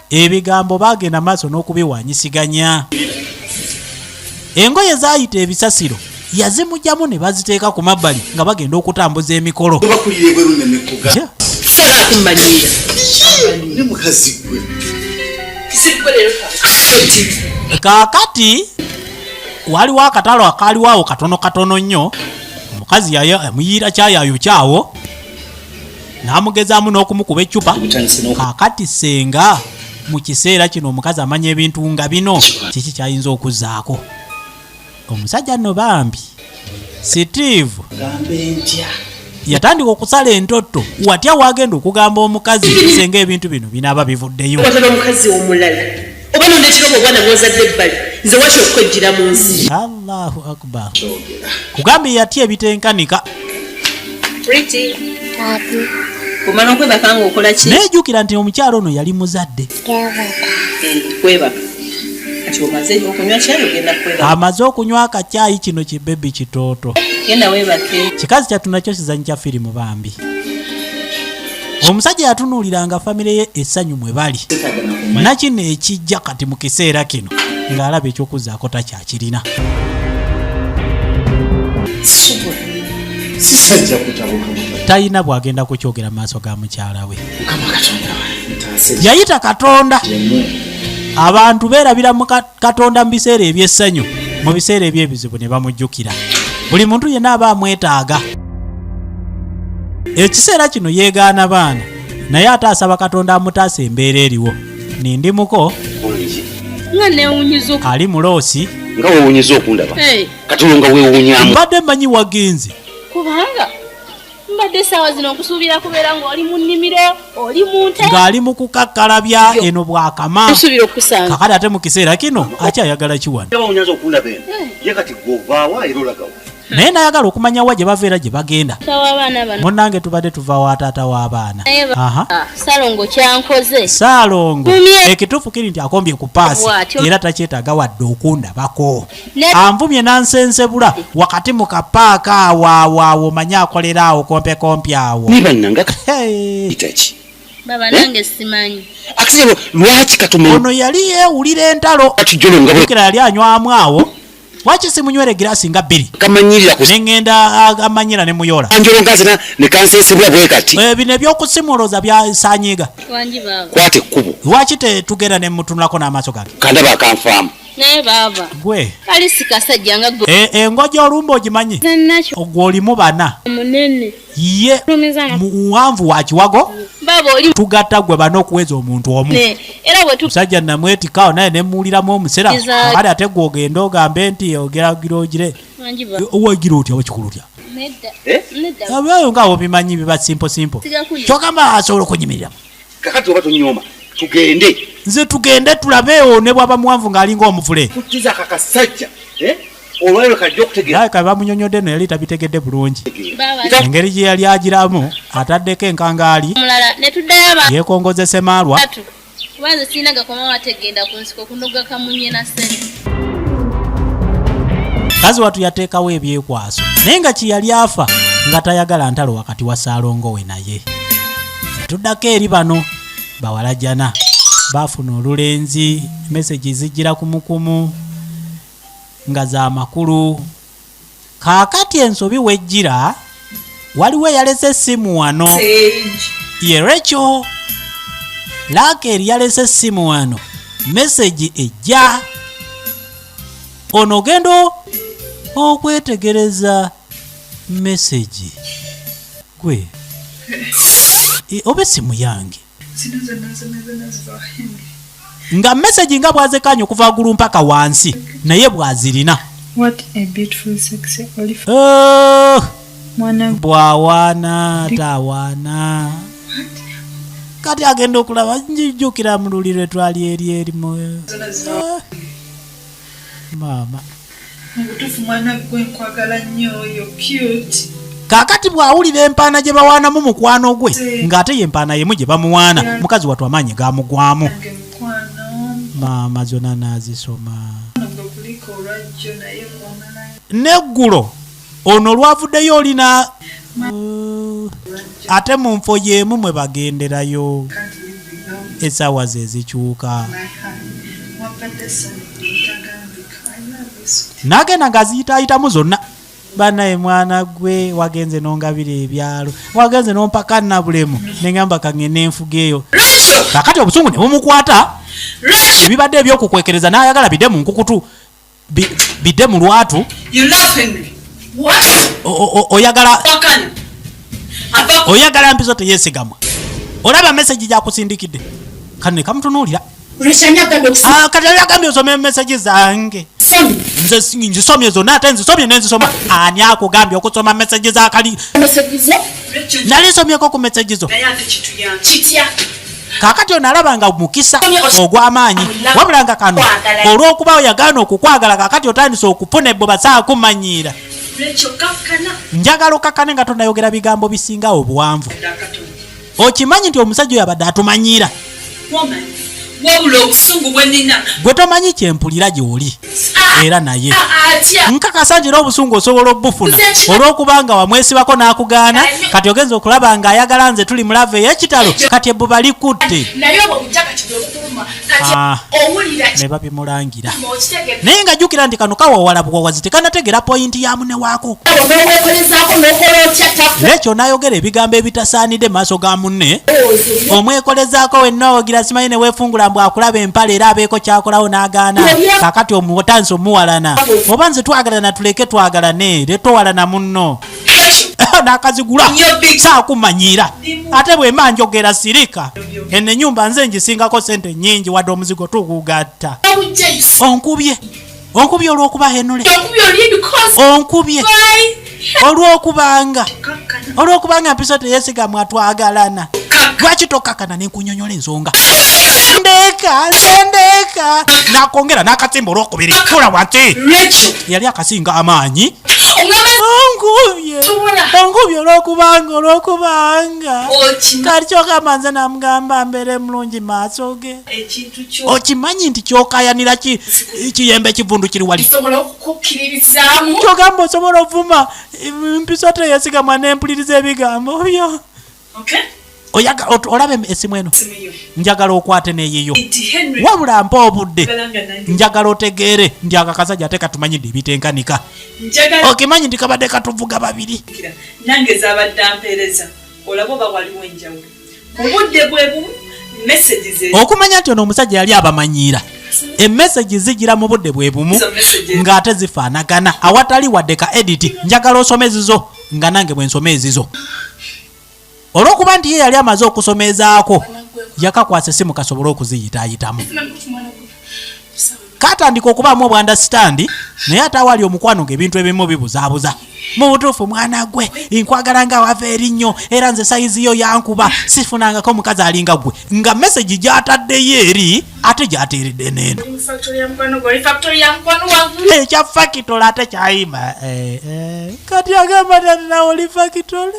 Ebigambo bagenda maaso n'okubiwanyisiganya. Engoye zaayita ebisasiro yazimugyamu ne baziteeka ku mabbali nga bagenda okutambuza emikolo. Bakulira ebweru nemekuga. Yeah. Sobola kummanyiira. Ne mukazi gwe. Kaakati waliwo akatalo akaaliwo awo katono katono nnyo. Omukazi yamuyiira kyayayo kyawo n'amugezaamu n'okumukuba eccupa. Kaakati senga mu kiseera kino omukazi amanya ebintu nga bino, kiki kyayinza okuzzaako omusajja nno? Bambi Steve Gambe ntya? yatandika okusala entotto. Watya wagenda okugamba omukazi senga ebintu bino binaaba bivuddeyo? Watala omukazi omulala oba nondekera obwana bwozadde ebbali, nze wakyo okukwejjira mu nsi. Allahu akbar! Kugambye yatya ebitenkanika. Pretty. Omala okwebaka nga okola ki? Naye jjukira nti omukyalo ono yali muzadde. Kwebaka. Kati omaze okunywa kyayi, ogenda kwebaka. Amaze okunywa akacyayi kino kibebi kitooto. Genda weebake. Kikazi kyattu nakyo kizanyi kya firimu bambi. Omusajja yatunuuliranga famire ye essanyu mwe bali nakino ekijja. Kati mu kiseera kino ng'alaba ekyokuzaako takyakirina. Sisajja kutabuka. Talina bw'agenda kukyogera mu maaso ga mukyala we. Mukama Katonda ntaase. Yayita Katonda. Jemu. Abantu beerabira mu Katonda mu biseera eby'essanyu, mu biseera eby'ebizibu ne bamujjukira. Buli muntu yenna aba amwetaaga. Ekiseera kino yeegaana baana, naye ate asaba Katonda amutaasa embeera eriwo. Nindimuko. Nga newunyiza. Ali muloosi. Nga weewuunyizza okundaba. Kati olwo nga weewuunyamu. Mbadde mmanyi wagenze. Kubanga mbadde essaawa zino nkusuubira kubeera ng'oli mu nnimiro, oli mu nte. Ng'ali mu kukakkalabya eno bw'akama. Nsuubira okukusanga. Kakati ate mu kiseera kino akyayagala kiwano. Nga wawunyaza okundaba eno. Ye kati ggwe ovaawa era olagawa? Naye nayagala okumanya wa gye bava era gye bagenda. Taata w'abaana bano. Munnange tubadde tuva wa taata w'abaana. Naye ba- Aha. Ssalongo kyankoze. Ssaalongo Mumye. ekituufu kiri nti akombye ku paasi Bw'atyo. era takyetaaga wadde okundabako. Ne- Anvumye n'ansensebula wakati mu kapaaka awo awo awo omanyi akolera awo kompekompe awo. Naye bannange Hey. akayita ki? Baba nange simanyi. Akisebo lwaki katumanya Ono yali yeewulira entalo. tujjolo nga bwe Jjukira yali anywamu awo. Lwaki simunywera egiraasi nga bbiri? kamanyirira ku Ne ŋŋenda amanyira ne muyola. anjolo nkazi ne kansensebula bwe kati. Bino eby'okusimuloza byasanyiga. Wangi baaba. Kwata ekkubo. Lwaki tetugenda ne mutunulako n'amaaso gange? Kandaba akanfaamu. Naye baaba. Gwe. Kali si kasajja nga gwe. Engoje olumba ogimanyi? Nze nakyo Gwe olimu bana. munene. Ye Lumiza muwanvu wa kiwago. Baaba oli Tugatta gwe bana okuweza omuntu omu. ne era bwe tu Musajja namwetikaawo naye ne mmuwuliramu omusera. Iza- Kale ate gwe ogenda ogambe nti ogeragira ogire. Wangi baaba. Wagira otya wakikulu otya? Nedda. Eh? Nedda. Abayo nga obimanyi biba simple simple. Sigakunya. Kyogamba asobola okunyimiriramu. Kakati oba tonyooma tugende. Nze tugende tulabeewo ne bw'aba muwanvu ng'alinga omuvule. Kujjuza akakasajja. Eh? Olwaliro kajja okutegeera. Naye kabe bamunyonyodde nno yali tabitegedde bulungi. Baaba Engeri gye yali agiramu ataddeko enkangaali omulala ne tuddayo aba yeekongozesa emaalwa. tatu. Kuba nze sirina gakomawo ate genda ku nsiko kunoga kamunye na ssente. Mukazi wattu yateekawo ebyekwaso naye nga kye yali afa nga tayagala ntalo wakati wa Ssaalongo we naye. Ne tuddako eri bano bawalajana baafuna olulenzi, mesegi zijjira kumukumu nga za makulu. Kaakati ensobi wejjira waliwo eyalese essimu wano ye Rachel. Laakeeri yalese essimu wano, mesegi ejja. Ono ogenda okwetegereza mesegi gwe oba essimu yange Zino zonna zonna zonna ziva Henry. Nga mesegi nga bw'azekkaanya okuva waggulu mpaka wansi naye bw'azirina. What a beautiful sexy olive. Oh, Mwana bw'awaana tawaana kati agenda okulaba njijjukira mu luli lwe twali eri eri mu zonna ziva. Ah. Maama. Mu butuufu mwana gwe nkwagala nnyo, you're cute. Kaakati bw'awulira empaana gye bawaanamu mukwano gwe ng'ate ye empaana yemu gye bamuwaana mukazi wattu amaanyi gaamugwamu. Nange mukwano Maama zonna n'azisoma. gwe kuliko olwajjo naye nkwagala Neggulo ono olwavuddeyo olina ate mu nfo y'emu mwe bagenderayo Can't live without essaawa ze zikyuka. my heart. Wampadde essanyu litagambika. I love you sweetie. N'agenda ng'aziyitaayitamu zonna. Bannaye mwana gwe wagenze n'ongabira ebyalo wagenze n'ompaka nabulemu ne ŋŋamba kaŋŋende enfuga eyo. Kaakati obusungu ne bumukwata ebibadde ebyokukwekereza n'ayagala bidde mu nkukutu bidde mu lwatu. You love Henry. What? Oyagala Wakana. Ava oyagala mpiso teyeesigamwa olaba mesegi gyakusindikidde kano ne kamutunuulira. Rachel agambye Ah, kati yali agambye osome mesegi zange. okusoma. Nze nzisomye zonna ate nzisomye nenzisoma ani akugambye okusoma mesegi zakali? Mesegi zo. Rachel. Nali nsomyeko ku mesegi zo. Naye ate kituyamba. Kitya? Kaakati ono alaba nga mukisa ogw'amaanyi wabula nga kano olw'okuba yagaana okukwagala kaakati otandise okufuna ebbuba saakumanyiira. Rachel kakkana. Njagala okakkane nga tonayogera bigambo bisinga obuwanvu. Akatono. Okimanyi nti omusajja oyo abadde atumanyiira? Woman. Wabula obusungu bwe nnina. Gwe tomanyi kyempulira gy'oli era naye Atya. nkakasa nti era obusungu osobola obufuna olw'okuba nga wamwesibako n'akugaana kati ogenza okulaba ng'ayagala nze tuli mu love ey'ekitalo kati ebbuba likutte. Naye obwo obujja kati bwe bukuluma kati Ah. owulira Ne babimulangira. okitegedde. Naye nga jjukira nti kano kawawala buwawazi tekanategera point ya munne waako. N'owekolezaako n'okola otya tafu. Lekyo n'ayogera ebigambo ebitasaanidde mu maaso ga munne omwekolezaako wenna ogira simanyi ne weefungula mbu akulaba empale era abeeko kyakolawo n'agaana kakati otandise omuwalana oba nze twagalana tuleke twagalane letowalana munno n'akazigula saakumanyiira ate bwe mba njogera sirika eno ennyumba nze ngisingako sente nnyingi wadde omuzigo tugugatta onkubye Onkubye olw'okuba Henule. Onkubye oli because Onkubye I olw'okubanga olw'okubanga mpiso teyesigamwa, twagalana. Lwaki tokakana nenkunyonyola ensonga? Ndeeka nze, ndeeka. Nakongera n'akasimba olwokubiri, tula wansi. Rachel. Yali akasinga amaanyi. Ongamba Onkubye. Sobola. Onkubye olwokubanga Okimanyi kati kyogamba nze namugamba mbeere mulungi maaso ge. Ekintu kyo Okimanyi nti kyokayanira kiyembe kivundu kiri wali. Nsobola okukukkiririzaamu. Kyogamba osobola ovuma mpiso teyesigamwa nempuliriza ebigambo byo. Okay? Olaba esimu eno? Simu yo. Njagala okwate neyiyo. Nti Henry Wabula mpa obudde. njagala nga nange Njagala otegeere nti akakasajja ate katumanyidde ebitenkanika. Njagala Okimanyi nti kabadde katuvuga babiri. Nange zabadde ampeereza, olaba oba waliwo enjawulo mu budde bwe bumu, messages ezo. Okumanya nti ono omusajja yali abamanyiira, emessagi zigira mu budde bwe bumu Ezo messages. ng'ate zifaanagana awatali wadde ka edit. Njagala osome ezizo nga nange bwe nsoma ezizo. Olw'okuba nti ye yali amaze okusomezaako, yakakwasa essimu kasobole okuziyitaayitamu. Katandika okubaamu obwandasitandi, naye ate awali omukwano ng'ebintu ebimu bibuzaabuza. Mu butuufu mwana gwe nkwagala nga wava erinnyo, era nze sayizi yo yankuba, sifunangako omukazi alinga gwe, nga mesagi gy'ataddeyo eri ate gy'ateeredde n'eno. Ekya factory ate kyayima. Eh, eh. Kati agamba tati nawe oli factory,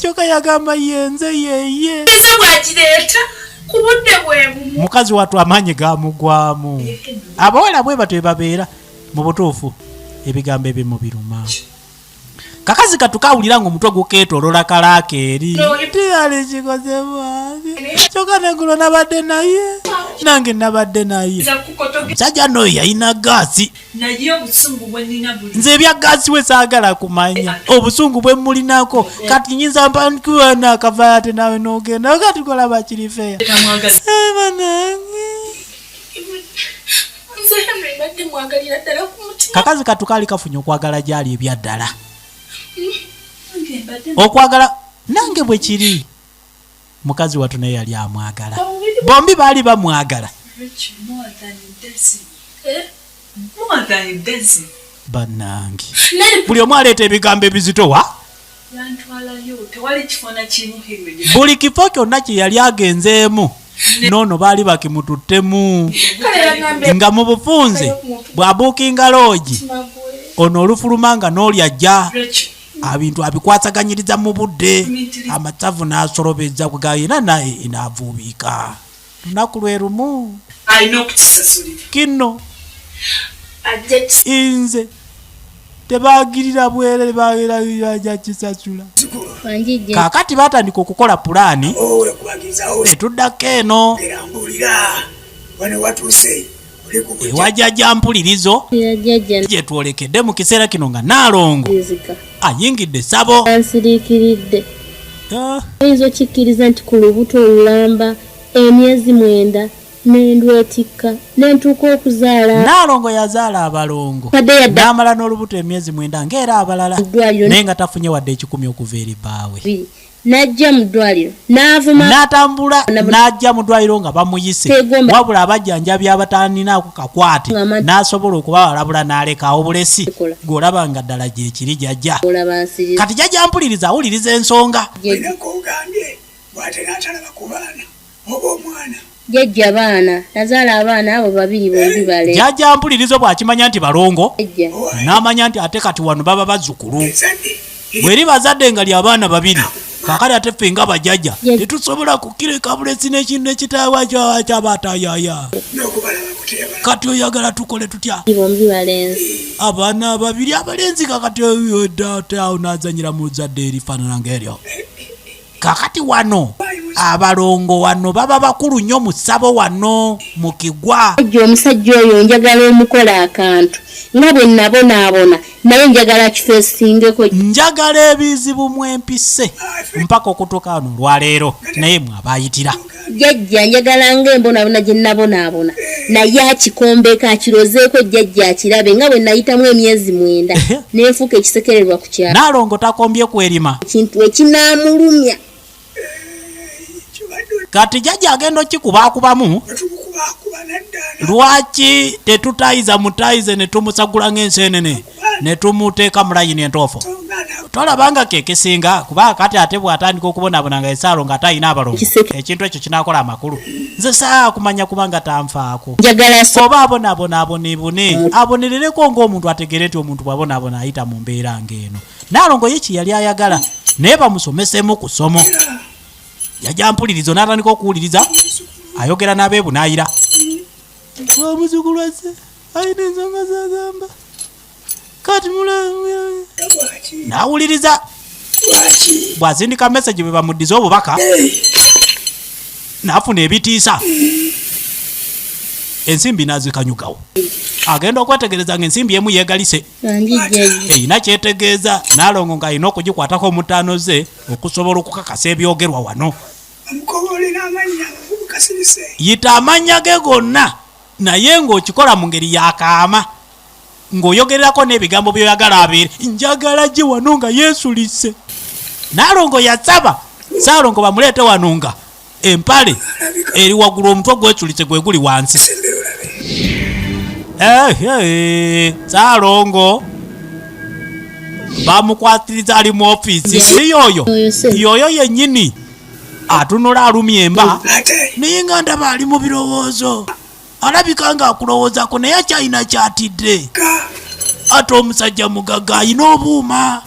kyokka yagamba yenze yeye. Eza bwagireeta ku budde bwe bumu. Mukazi wattu amaanyi gamugwamu. Abawala bwe batyo babeera. Mu butuufu ebigambo ebimu biruma. Kakazi katu kawulira nga omutwe gukeetolola kalaaka eri tiyali kikoze bwange, kyokka negulo nabadde naye, nange nabadde naye. Nza kukotoge. Musajja noyo yalina gaasi. Naye obusungu bwe nnina buli Nze ebya gaasi we saagala kumanya, obusungu bwe mulinako kati nyinza mpankuwana akavayo ate nawe nogenda kati kolaba kirifeya. Tamwagaza. Banange. Nze Henry mbadde mwagalira ddala ku mutima. Kakazi katu kaali kafunye okwagala gyali ebyaddala. Nange mbadde Okwagala nange bwe kiri, mukazi wattu naye yali amwagala, bombi baali bamwagala. Rachel, more than a dozen. Eh? More than a dozen. Bannange, buli omu aleeta ebigambo ebizitowa. Yantwalayo tewali kifo na kimu Henry gye Buli kifo kyonna kye yali agenzeemu noono baali bakimututtemu. Kale yagambye Nga mu bufunze bw'abuukinga loogi ono olufuluma nga n'oli ajja. Rachel Abintu abikwasaganyiriza mu budde, amasavu n'asolobeza kugayina naye n'avuubika lunaku lwe lumu. Alina okukisasulira. Kino ajja nze tebagirira bwerere, bagira kisasula. Wanjijja. Kaakati batandika okukola pulaani. Netuddako eno. Erambulira wano watuuse oli ku bujja. Ewa jjajja mpulirizo. Jjajja. Gyetwolekedde mu kiseera kino nga Naalongo Nzika. ayingidde essabo. Ansiriikiridde. Ah, Oyinza okikkiriza nti ku lubuto olulamba emyezi 9 nendwetikka nentuuka okuzaala? Naalongo yazaala abalongo. Kadde yadda n'amala n'olubuto emyezi 9 ng'era abalala, Ddwaliro. naye nga tafunye wadde 100 okuva eri bbaawe. Biri n'ajja mu ddwaliro n'avuma. N'atambula n'ajja mu ddwaliro nga bamuyise. Tegomba. Wabula abajjanjabi abataninaako kakwate Ng'ama- n'asobola okubawalabula n'alekawo bulesi. Kola. Gweolaba nga ddala gyekiri jjajja. Olaba nsiri. Kati jjajja mpuliriza awuliriza ensonga. Olina kogambye bw'ate n'atalaba ku baana oba omwana. Jjajja, baana nazaala abaana abo babiri bombi bale. Jjajja mpulirizo bw'akimanya nti balongo, Jjajja. n'amanya nti ate kati wano baba bazzukulu. Ezadde. Bweri bazadde nga lyabaana babiri, kakati ate ffe nga bajjajja Yes. tetusobola kukireka bulesi n'ekintu ekitaawa kyabatayaya. N'okubalabako teyabala. Kati oyagala tukole tutya? Bombi balenzi. Abaana babiri abalenzi, kakati ate awo n'azanyira mu zadde erifaanana ng'eryo. Kakati wano abalongo wano baba bakulu nnyo mu ssabo wano mu kigwa. Jjajja, omusajja oyo njagala omukola akantu nga bwe nabonaabona, naye njagala kifeesingeko. Njagala ebizibu mwempise mpaka okutuuka wano olwaleero, naye mwabayitira. Jjajja, njagala ng'embonaabona gye nabonaabona naye akikombeko, akirozeeko jjajja, akirabe nga bwe nayitamu emyezi 9 nenfuuka ekisekererwa ku kyalo. Naalongo takombye kwerima. Ekintu ekinaamulumya. Kibadde. Kati jjajja agenda okikubakubamu. Lwaki tetutayiza mutayize ne tumusagula ng'enseenene ne tumuteeka mu layini entuufu? Tolaba nga ke kisinga, kuba kati ate bw'atandika okubonaabona nga esaalo nga ate alina abalongo, ekintu ekyo kinaakola amakulu? Nze saagala kumanya kubanga tanfaako. Njagala so. Oba abonaabona aboneebone, abonerereko ng'omuntu ategeere nti omuntu bw'abonaabona ayita mu mbeera ng'eno. Nnaalongo ye kye yali ayagala naye bamusomeseemu ku ssomo. Yajja mpulirizo n'atandika okuwuliriza ayogera n'abeebunaayira. Omuzukulu azze alina ensonga z'agamba kati n'awuliriza bw'asindika mesegi bwe bamuddiza obubaka n'afuna ebitiisa ensimbi n'azikanyugawo agenda okwetegereza ng'ensimbi emu yeegalise erina kyetegeeza naalongo ng'alina okugikwatako mu ttaano ze okusobola okukakasa ebyogerwa wano. Yita amannya ge gonna naye ng'okikola mu ngeri ya kaama ng'oyogererako n'ebigambo by'oyagala abeere. Njagala gye wano nga yeesulise. Naalongo yasaba Ssaalongo bamuleete wano nga empale eri waggulu omutwe gwesulise gwe guli wansi. Ssaalongo bamukwatiriza ali mu ofiisi si yoyo yoyo yennyini atunula alumya emba naye nga ndaba ali mu birowoozo alabika nga akulowoozako naye akyalina kyatidde ate omusajja mugagga alina obuuma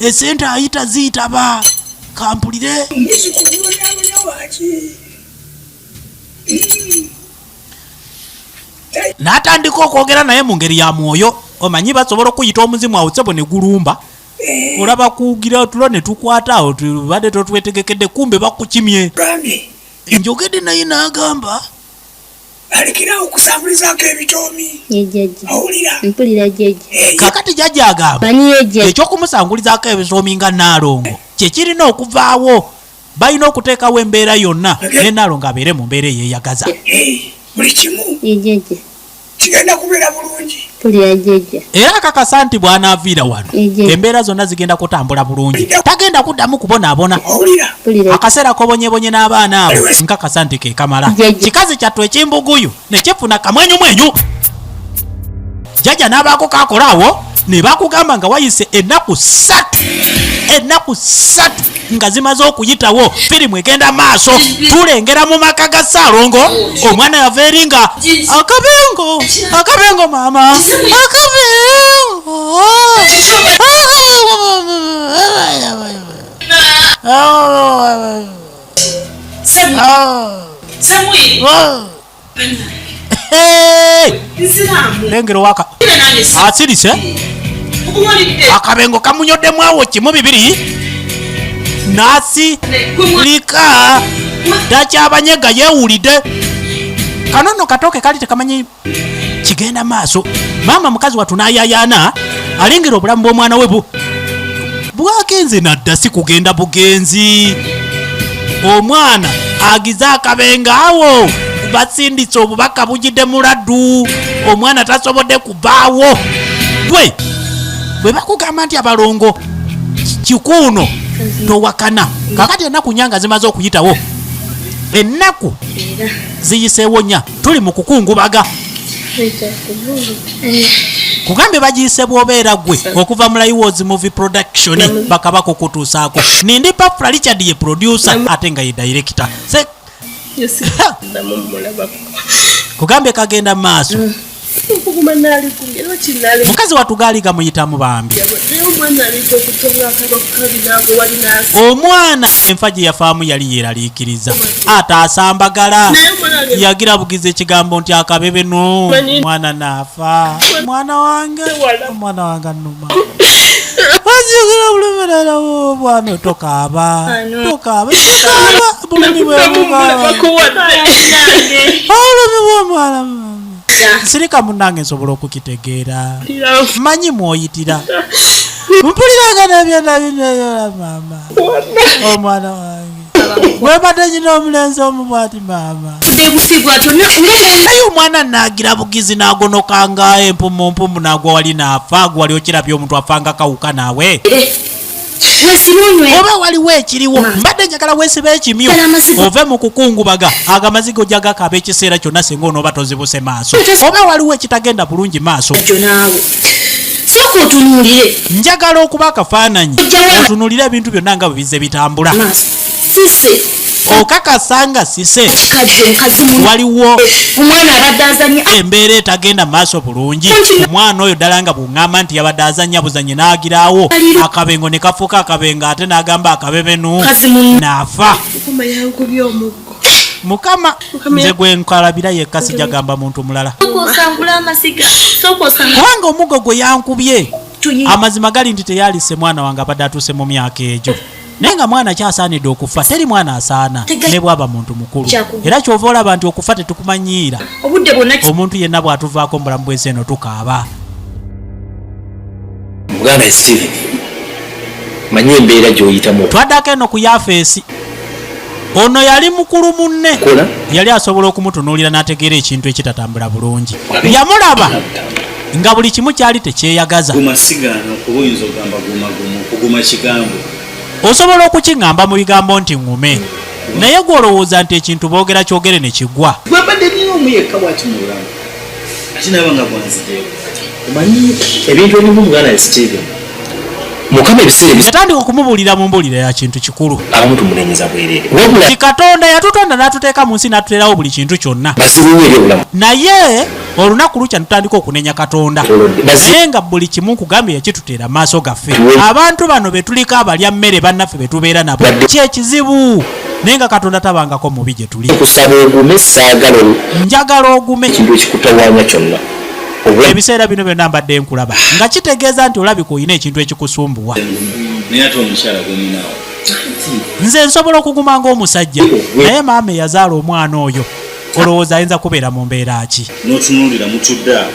esente ayita ziyitaba kampulire n'atandika okwogera naye mu ngeri ya mwoyo omanyi basobola okuyita omuzimu awo sebo ne gulumba eh. olaba kugira tulo ne tukwata awo tubadde totwetegekedde kumbe bakukimye njogedde naye n'agamba alekerawo okusambulizaako ebitoomi owulira mpulira jjajja eh, kakati jjajja agamba ekyokumusangulizaako ebitoomi nga naalongo kyekirina okuvaawo balina okuteekawo embeera yonna ne naalongo abeere mu mbeera eyeyagaza eh, buli kimu kigenda kubeera bulungi. Mpulira jjajja. Era akakasa nti bw'anaaviira wano embeera zonna zigenda kutambula bulungi, tagenda kuddamu kubonaabona. Akaseera k'obonyebonye n'abaana abo nkakasa nti ke kamala. Kikazi kyattu ekimbuguyu ne kifuna kamwenyumwenyu. Jjajja n'abaako k'akola awo ne bakugamba nga wayise ennaku ssatu, ennaku ssatu nga zimaze okuyitawo firimu egenda maaso tulengera mu maka ga ssaalongo omwana yava eri nga akabengo akabengo maama akabengo lengera owaka asirise akabengo kamunyoddemu awo kimu bibiri nasirika takyabanyega yewulidde kano nno katooke kali tekamanyi kigenda maaso maama mukazi wattu n'ayayaana alengera obulamu bw'omwana we bu bwagenze nadda si kugenda bugenzi omwana agize akabenga awo basindise obubaka bujidde muladdu omwana tasobodde kubaawo gwe bwe bakugamba nti abalongo kikuuno towakana kakati ennaku nya nga zimaze okuyitawo ennaku ziyiseewo nya tuli mu kukungubaga kugambye bagiyise bwobeera gwe okuva mu Liwoz Movie Production bakaba kukutuusaako nindi Pafra Richard ye producer ate nga ye director Se kugambye kagenda mu maaso mukazi wattu gaali gamuyitamu bambi omwana enfa gye yafaamu yali yeeraliikiriza ate asambagala yagira bugiza ekigambo nti akabebe no mwana naafa mwana wange omwana wange anuma bwana tokaaba tokaaba tokaaba bulumi bwebulumi bwomwana sirika munange nsobola okukitegeera manyi mwoyitira mpuliranga nebyona binoyola maama omwana wange webadde nyina omulenzi omu bwati maama naye omwana nagira bugizi nagonokanga empumumpumu nagwa wali nafa gwali okirabye omuntu afanga kawuka naawe. Oba waliwo ekiriwo, mbadde njagala weesiba ekimyu ove mu kukungubaga. Ago amaziga ojja gakaaba ekiseera kyonna singa onooba tozibuse maaso. Oba waliwo ekitagenda bulungi maaso. Naawe sooka otunuulire. Njagala okuba akafaananyi, otunuulire ebintu byonna nga bwe bizze bitambula. Maaso sise. Okakasa nga sise? Kikajjo mukazi muno. Waliwo Omwana abadde azanya. embeera etagenda maaso bulungi. Omwana oyo ddala nga bw'oŋŋamba nti yabadde azannya buzanye n'agiraawo akabengo ne kafuuka akabengo, ate n'agamba akabebenu Mukazi muno. n'afa. Mukama yankubye omuggo. Mukama nze gwe nkalabira yekka, sijagamba muntu mulala. Sooka osangule amasiga, sooka osangule. Kubanga omuggo gwe yankubye, amazima gali nti teyalise mwana wange abadde atuuse mu myaka egyo, naye nga mwana kyasaanidde okufa. Teri mwana asaana ne bwaba muntu mukulu. Era kyova olaba nti okufa tetukumanyiira. Obudde bwonna. Omuntu yenna bw'atuvaako mu bulamu bw'ensi eno, tukaaba. Muganda Steven, manyi embeera gy'oyitamu. Twaddako eno ku yafeesi. Ono yali mukulu munne. Kola. Yali asobola okumutunuulira n'ategeera ekintu ekitatambula bulungi. Yamulaba nga buli kimu kyali tekyeyagaza. Guma sigaana okuba oyinza okugamba guma, guma okuguma kigambo. Osobola okukiŋŋamba mu bigambo nti ŋŋume, naye gw'olowooza nti ekintu boogera kyogere ne kiggwa? Gwabadde nina omu yekka bwati mu bulamu, ate naaba nga gwanzigyeko. Omanyi ebintu ebimu, muganda Steven, Mukama ebiseera ebisinga Yatandika okumubuulira mu mbuulira ya kintu kikulu. Abamu tumunenyeza bwereere, wabula Ti Katonda yatutonda n'atuteeka mu nsi n'atuteerawo buli kintu kyonna. Bazibu nnyo eri obulamu. Naye olunaku lukya tutandika okunenya Katonda. Bazibu. Naye nga buli kimu nkugambye yakituteera mu maaso gaffe. Abantu bano be tuliko abalya mmere bannaffe be tubeera nabo kyekizibu, naye nga Katonda tabangako mubi gye tuli. Nkusaba ogume, saagala Njagala ogume. ekintu ekikutawaanya kyonna obulamu. Ebiseera bino byonna mbadde nkulaba nga kitegeeza nti olabika olina ekintu ekikusumbuwa. Naye ate omukyala gweninaawo. Nze nsobola okuguma ng'omusajja, naye maama eyazaala omwana oyo olowooza ayinza kubeera mu mbeera ki? N'otunuulira mutudde awo.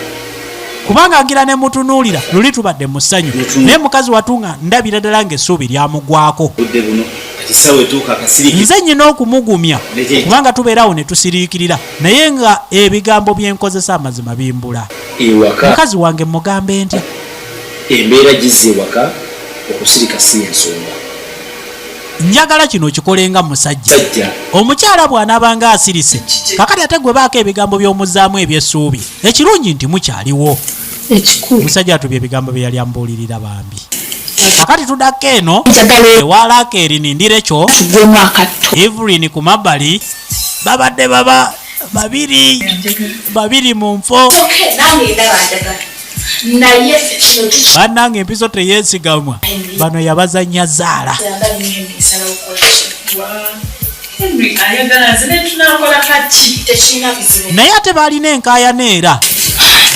Kubanga ngira ne mutunuulira luli tubadde mu ssanyu, naye mukazi watu nga ndabira ddala ng'essuubi lyamugwako. Budde buno kati ssaawa etuuka akasirike. Nze nyina okumugumya kubanga tubeerawo ne tusiriikirira, naye nga ebigambo bye nkozesa amazima bimbula. Ewaka. Mukazi wange mugambe ntya? Embeera gizza ewaka, okusirika si ensonga. Njagala kino okikole nga musajja. Sajja. Omukyala bw'anaabanga asirise kakati, ate gwe baako ebigambo by'omuzzaamu ebyessuubi. Ekirungi nti mukyaliwo. Ekikulu. Musajja atubye ebigambo bye yali amubuulirira bambi. Kakati tuddako eno ewa Lakeeri nindirekyo. Tugwemu akatto. Evelyn ku mabbali, babadde baba babiri babiri mu nfo. Nange ndaba njagala, naye kino Bannange, empiso teyeesigamwa, bano yabazanya zaala. tukiyamba Henry nsalawo okukola ki? Henry ayagala nze netunakola kaki? Tekirina bizibu. Naye ate baalina enkaayana, era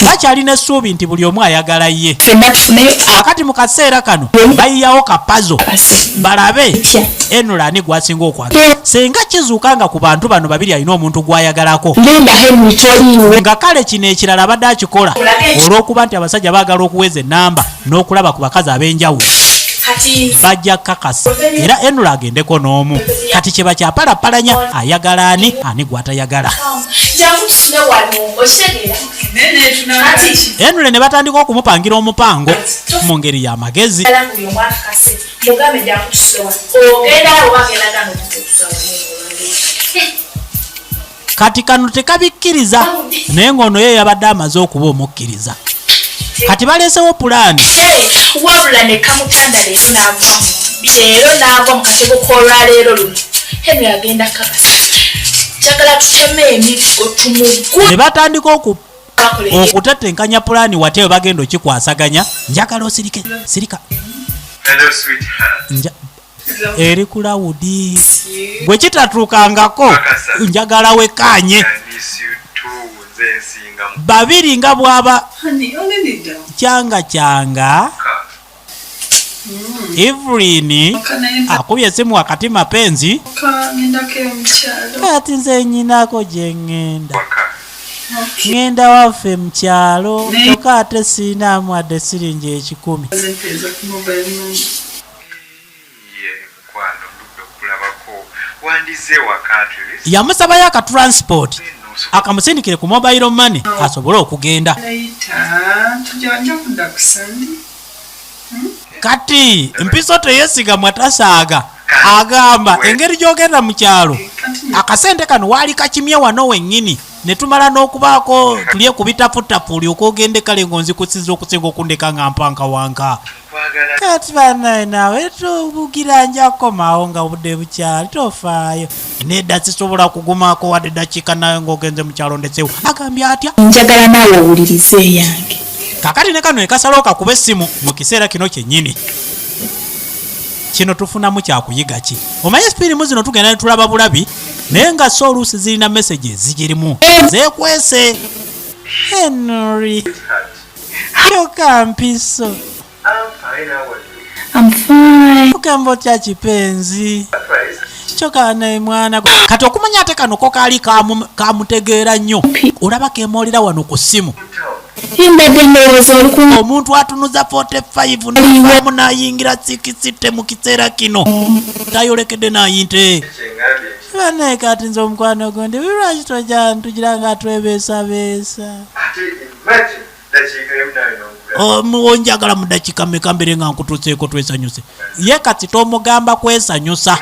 bakyalina essuubi nti buli omu ayagala ye. Ffenna tufuneyo. Akati mu kaseera kano bayiyawo kapazo balabe enula ani gwasinga okwagala. Singa kizuuka nga ku bantu bano babiri alina omuntu gwayagalako, Linda, Henry toliiwo. Nga kale kino ekirala abadde akikola olw'okuba nti abasajja baagala okuweza enamba n'okulaba ku bakazi ab'enjawulo. Kati Bajja kakasa era enula agendeko n'omu. Kati kye bakyapalapalanya, ayagala ani, ani gw'atayagala. Jangu tusule wano, okitegeera? Kati Enule ne batandika okumupangira omupango mu ngeri y'amagezi. Ddala buli omu akakase, mugambe jangu tusule wano, ogenda oba agenda gana okutuusa wano. Kati kano tekabikkiriza, naye ng'ono ye yabadde amaze okuba omukkiriza. Kati baleesewo pulaani. Wabula ne kamutanda leero n'agwa mu leero n'agwa mu katego k'olwaleero luno. Henry agenda kakasa, njagala tuteme emiggo tumugwe. Ne batandika okutetenkanya pulaani watya we bagenda okikwasaganya. Njagala osirike, sirika. Hello, sweetheart. Eri ku loud bwe kitatuukangako. Njagala wekkaanye. I miss you too. Nze nsinga. Babiri nga bw'aba Honey, olinidda. kyanga kyanga. Evelyn akubye esimu wakati mapenzi. Ngendako emukyalo. Kati nze nyinako gye ŋŋenda, ŋŋenda waffe mu kyalo, kyokka ate siinaamu wadde siringi 100. Zempeeza ku mobile money. Ye mukwano, ndudde okulabako. Wandize waka at least. Yamusabayo akatransport akamusindikire ku mobile money asobole okugenda. Later, tujja nja kudda ku Sunday. Kati mpiso teyesigamwa tasaaga agamba engeri gy'ogenda mu kyalo akasente kano waali kakimye wano wennyini ne tumala n'okubaako tulye ku bitafutafu olyoke ogende kale ng'onzikusiza okusinga okundeka nga mpankawanka. Kati banaye naawe tubugira nja kukomawo nga obudde bukyali tofaayo. Nedda sisobola kugumaako wadde ddakiika nawe ng'ogenze mu kyalo ndeseewo. Agambye atya? Njagala naawe owulirize eyange. Kakati ne kano ekasalawo kakube essimu mu kiseera kino kyennyini. Kino tufunamu kyakuyiga ki? Omanyi firimu zino tugenda ne tulaba bulabi naye nga so oluusi zirina message ezigirimu zeekwese. Henry kyokka mpiso. Ogamba otya kipenzi? Kyokka naye mwana gwe. Kati okumanya ate kano ko kaali kamutegeera nnyo. Olaba kemoolera wano ku ssimu. Mbadde ndowooza oli ku Omuntu atunuza 45 n'avaamu n'ayingira 60 mu kiseera kino. Tayolekedde n'ayinte. Banaye kati nze omukwano gwo ndi lwaki tojja ntugira nga twebeesabeesa. Onjagala mu ddakiika mmeka mbeere nga nkutuuseeko twesanyuse? Ye kati tomugamba kwesanyusa,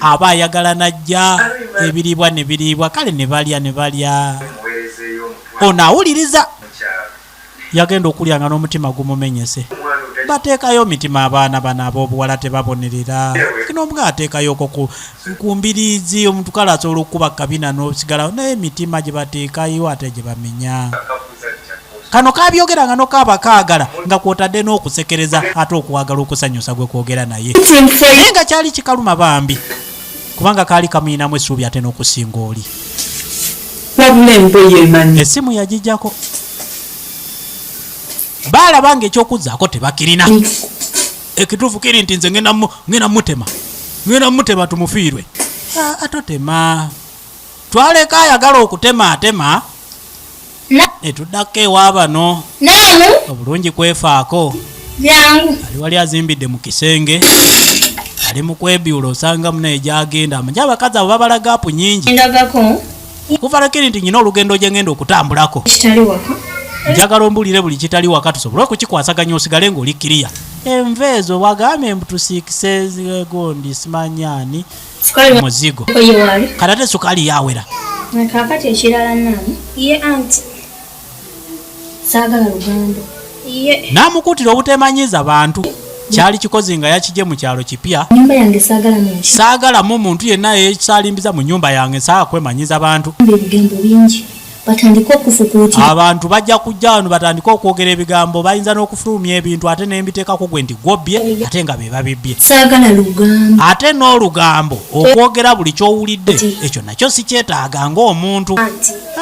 aba ayagala n'ajja ebiriibwa ne biriibwa, kale ne balya ne balya. Ono awuliriza yagenda okulya nga n'omutima gumumenyese. Bateekayo mitima abaana bano ab'obuwala tebabonerera. Kino omuga ateekayoko ku mbiriizi omuntu kale asobola okukuba kabina n'osigalawo naye emitima gye bateekayo ate gye bamenya. Kano kabyogera nga nokaaba kaagala nga kwotadde n'okusekereza ate okwagala okusanyusa gwe kwogera naye. Naye nga kyali kikaluma bambi kubanga kaali kamuyinamu essuubi ate n'okusinga oli. Wabula embwa emanyi. Essimu yagijjako. Baalaba ng'ekyokuzzaako tebakirina. Ekituufu kiri nti nze ngenda mutema. Ngenda mutema tumufiirwe. Atotema. Twaleka ayagala okutema atema. Ne tuddako ewa bano. Obulungi kwefaako. Ali wali azimbidde mu kisenge. Ali mu kwebyula osanga munaye gy'agenda. Amanyi abakazi abo babala gaapu nnyingi. Kuva lwe nti nnyina olugendo gye ngenda okutambulako. Njagala ombuulire buli kitali waka tusobole okukikwasaganya osigale ng'oli kiriya. Enva ezo wagambye mbu tusiikise gundi simanyi ani muzigo. Kati ate sukaali yawera. Kaakati ekirala naamu. Ye anti. Saagala lugambo. Ye. N'amukuutira obuteemanyiiza bantu. Kyali kikozi nga yakijje mu kyalo kipya. Nnyumba yange saagala muntu. Saagalamu muntu yenna yeesaalimbiza mu nnyumba yange saagala kwemanyiiza bantu. Ebigambo bingi. Batandike okufukuutira. Abantu bajja kujja wano batandike okwogera ebigambo bayinza n'okufulumya ebintu ate ne mbiteekako gwe nti gwobbye ate nga be babibbye. Saagala lugambo. Ate n'olugambo okwogera buli ky'owulidde ekyo nakyo sikyetaaga ng'omuntu.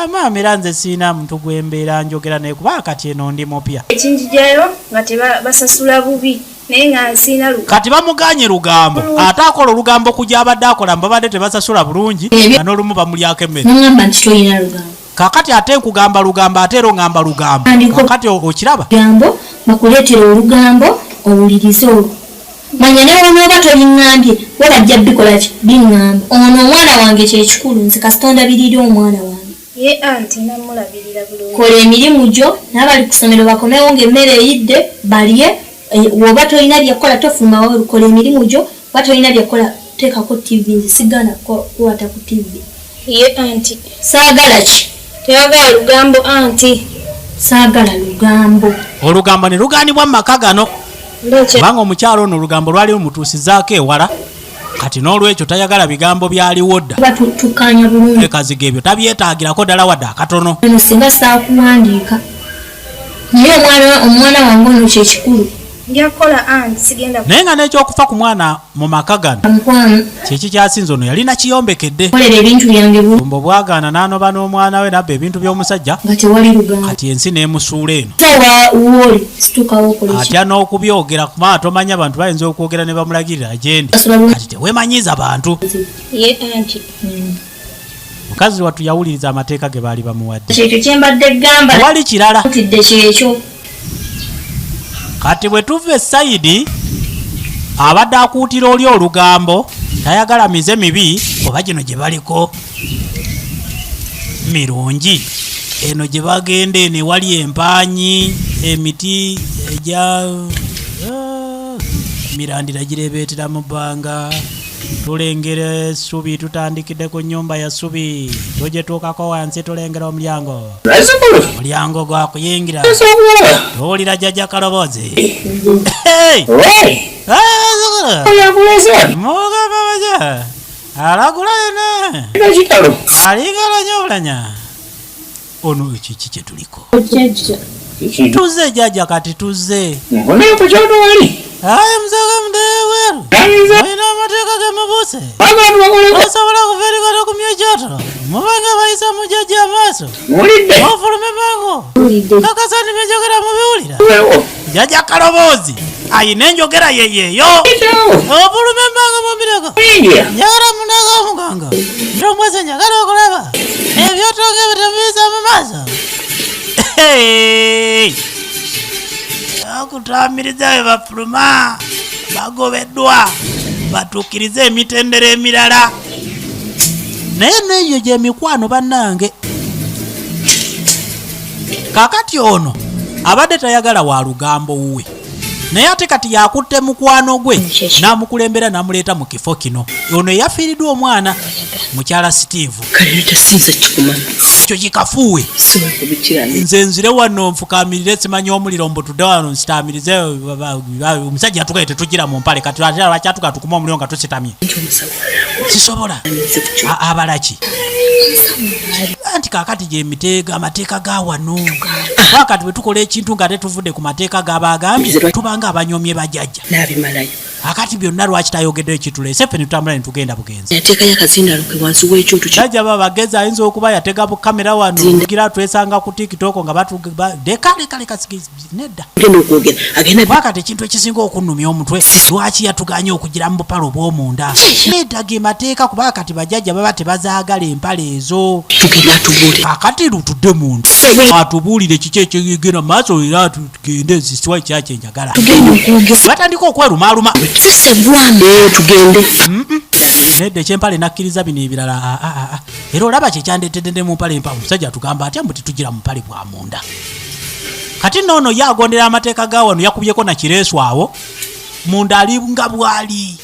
Amaama era nze sirina muntu gwe mbeera njogera naye kuba kati eno ndi mupya. Ekinjijayo nga tebasasula bubi naye nga nsiina lugambo. Kati bamuganye lugambo ate akola olugambo ku gy'abadde akola mbabadde tebasasula bulungi nga n'olumu bamulyako emmere. N'oŋŋamba nti tolina lugambo. Kakati ate nkugamba lugambo ate era oŋŋamba lugambo. Kakati okiraba? Lugambo bakuleetera olugambo owulirize olwo. Manya ne bw'onooba toliŋŋambye bo bajja bikola ki? Biŋŋamba. Ono omwana wange kye kikulu nze kasita ondabirira omwana wange. Ye anti namulabirira bulungi. Kola emirimu gyo n'abali ku ssomero bakomewo ng'emmere eyidde balye. Bw'oba tolina byakukola tofulumawo kola emirimu gyo oba tolina byakukola teekako TV nze sigaana kukwata ku TV. Ye anti. Saagala ki? Toyagala lugambo anti. Saagala lugambo. Olugambo ne lugaanibwa mu maka gano. Kubanga omukyalo ono olugambo lwali lumutuusizaako ewala. Kati n'olwekyo tayagala bigambo byaliwo dda. Tukkaanya bulungi. Ekaziga ebyo tabyetaagirako ddala wadde akatono. Eno singa saakuwandiika. Naye omwana wange ono kye kikulu. Nja kukola anti sigenda. Naye nga n'ekyokufa ku mwana mu maka gano kye kikyasinze ono yalina kiyombekedde. Kolera ebintu byange bulungi. Bumbo bwagaana n'anoba n'omwana we n'abba ebintu by'omusajja. Nga tewali lugambo. Kati ensi n'emusuula eno. Wooli situkawo okola ki? Atya n'okubyogera kubanga tomanya abantu bayinza okwogera ne bamulagirira agende. Kati teweemanyiiza bantu. Ye anti. Mukazi wattu yawuliriza amateeka ge baali bamuwadde. Kyekyo kye mbadde ggamba. Tewali kirala. Ntidde kyekyo. Kati bwe tuva esayidi abadde akuutira oli olugambo tayagala mize mibi oba gino gye baliko mirungi eno gye bagenda eno ewali empaanyi emiti egya Emirandira gireebeetera mu bbanga. Tulengera essubi, tutandikidde ku nnyumba ya ssubi, tugituukako wansi tulengera omulyango. Omulyango gwa kuyingira. Tuwulira jjajja kaloboozi. Hey! Mugamba batya? Alagula yena. Alinga alanya obulanya. Ono kiki kye tuliko? Tuzze jjajja kati tuzze. Aye musoke mudde ebweru. Mulina amateeka ge mubuuse. Osobola kuva eri kati okumya ekyoto. Mubanga bayisa mu jjajja amaaso. Ofulume mangu. Kakasa nti byenjogera mubiwulira. Jjajja kaloboozi ayina enjogera ye yeeyo. Ofulume mangu mumbireko. Njagala mundaga omugongo. Ndomwese njagala okulaba. Ebyoto nga bitemuyisa mu maaso. Hey! Okutambiriza bwe bafuluma bagobeddwa batuukirize emitendera emirala naye neeyo gyemikwano bannange. Kakati ono abadde tayagala wa lugambo wuwe naye ate kati yakutte mukwano gwe n'amukulembera n'amuleeta mu kifo kino. Ono eyafiiriddwa omwana mukyala Steve. Ekyo kikafuuwe. Nze nzire wano nfukamirire simanyi omuliro mbutudde wano nsitaamirize omusajja yatugaye tetugira mu mpale kati ate lwaki tukuma omuliro nga tusitamye. Sisobola. Abalaki anti kaakati gyemitego amateeka ga wano kuba kati bwe tukola ekintu nga tetuvudde ku mateeka g'abagambye tubanga abanyomye bajjajja. N'abimalayo. Akati byonna lwaki tayogedde ekituleese ffe ne tutambula ne tugenda bugenzi. Yateekayo akazindaalo ke wansi w'ekyoto. Jjajja babagezi ayinza okuba yatega bukamera wano gira twesanga ku TikTok nga batu leka leka leka nedda. Genda okwogera agenda. Kuba kati ekintu ekisinga okunnumya omutwe lwaki yatuganye okugira mu bupale obw'omunda. Nedda ge mateeka kuba kati bajjajja baba tebazaagala empale ezo. Tugenda atubuulire. Kakati lutudde munda atubuulire kiki ekigenda mu maaso era tugende nzisiwa ekya kye njagala. Tugenda okwogera. Batandika okwerumaaluma. Sisegwambe tugende. Nedda ekyempale nakkiriza bino ebirala. Era olaba kyekyandeetedde ne mu mpale empanvu. Omusajja atugamba atya mbu tetugira mu mpale bwa munda. Kati nno ono ye agondera amateeka ga wano yakubyeko na kireesu awo munda ali nga bw'ali.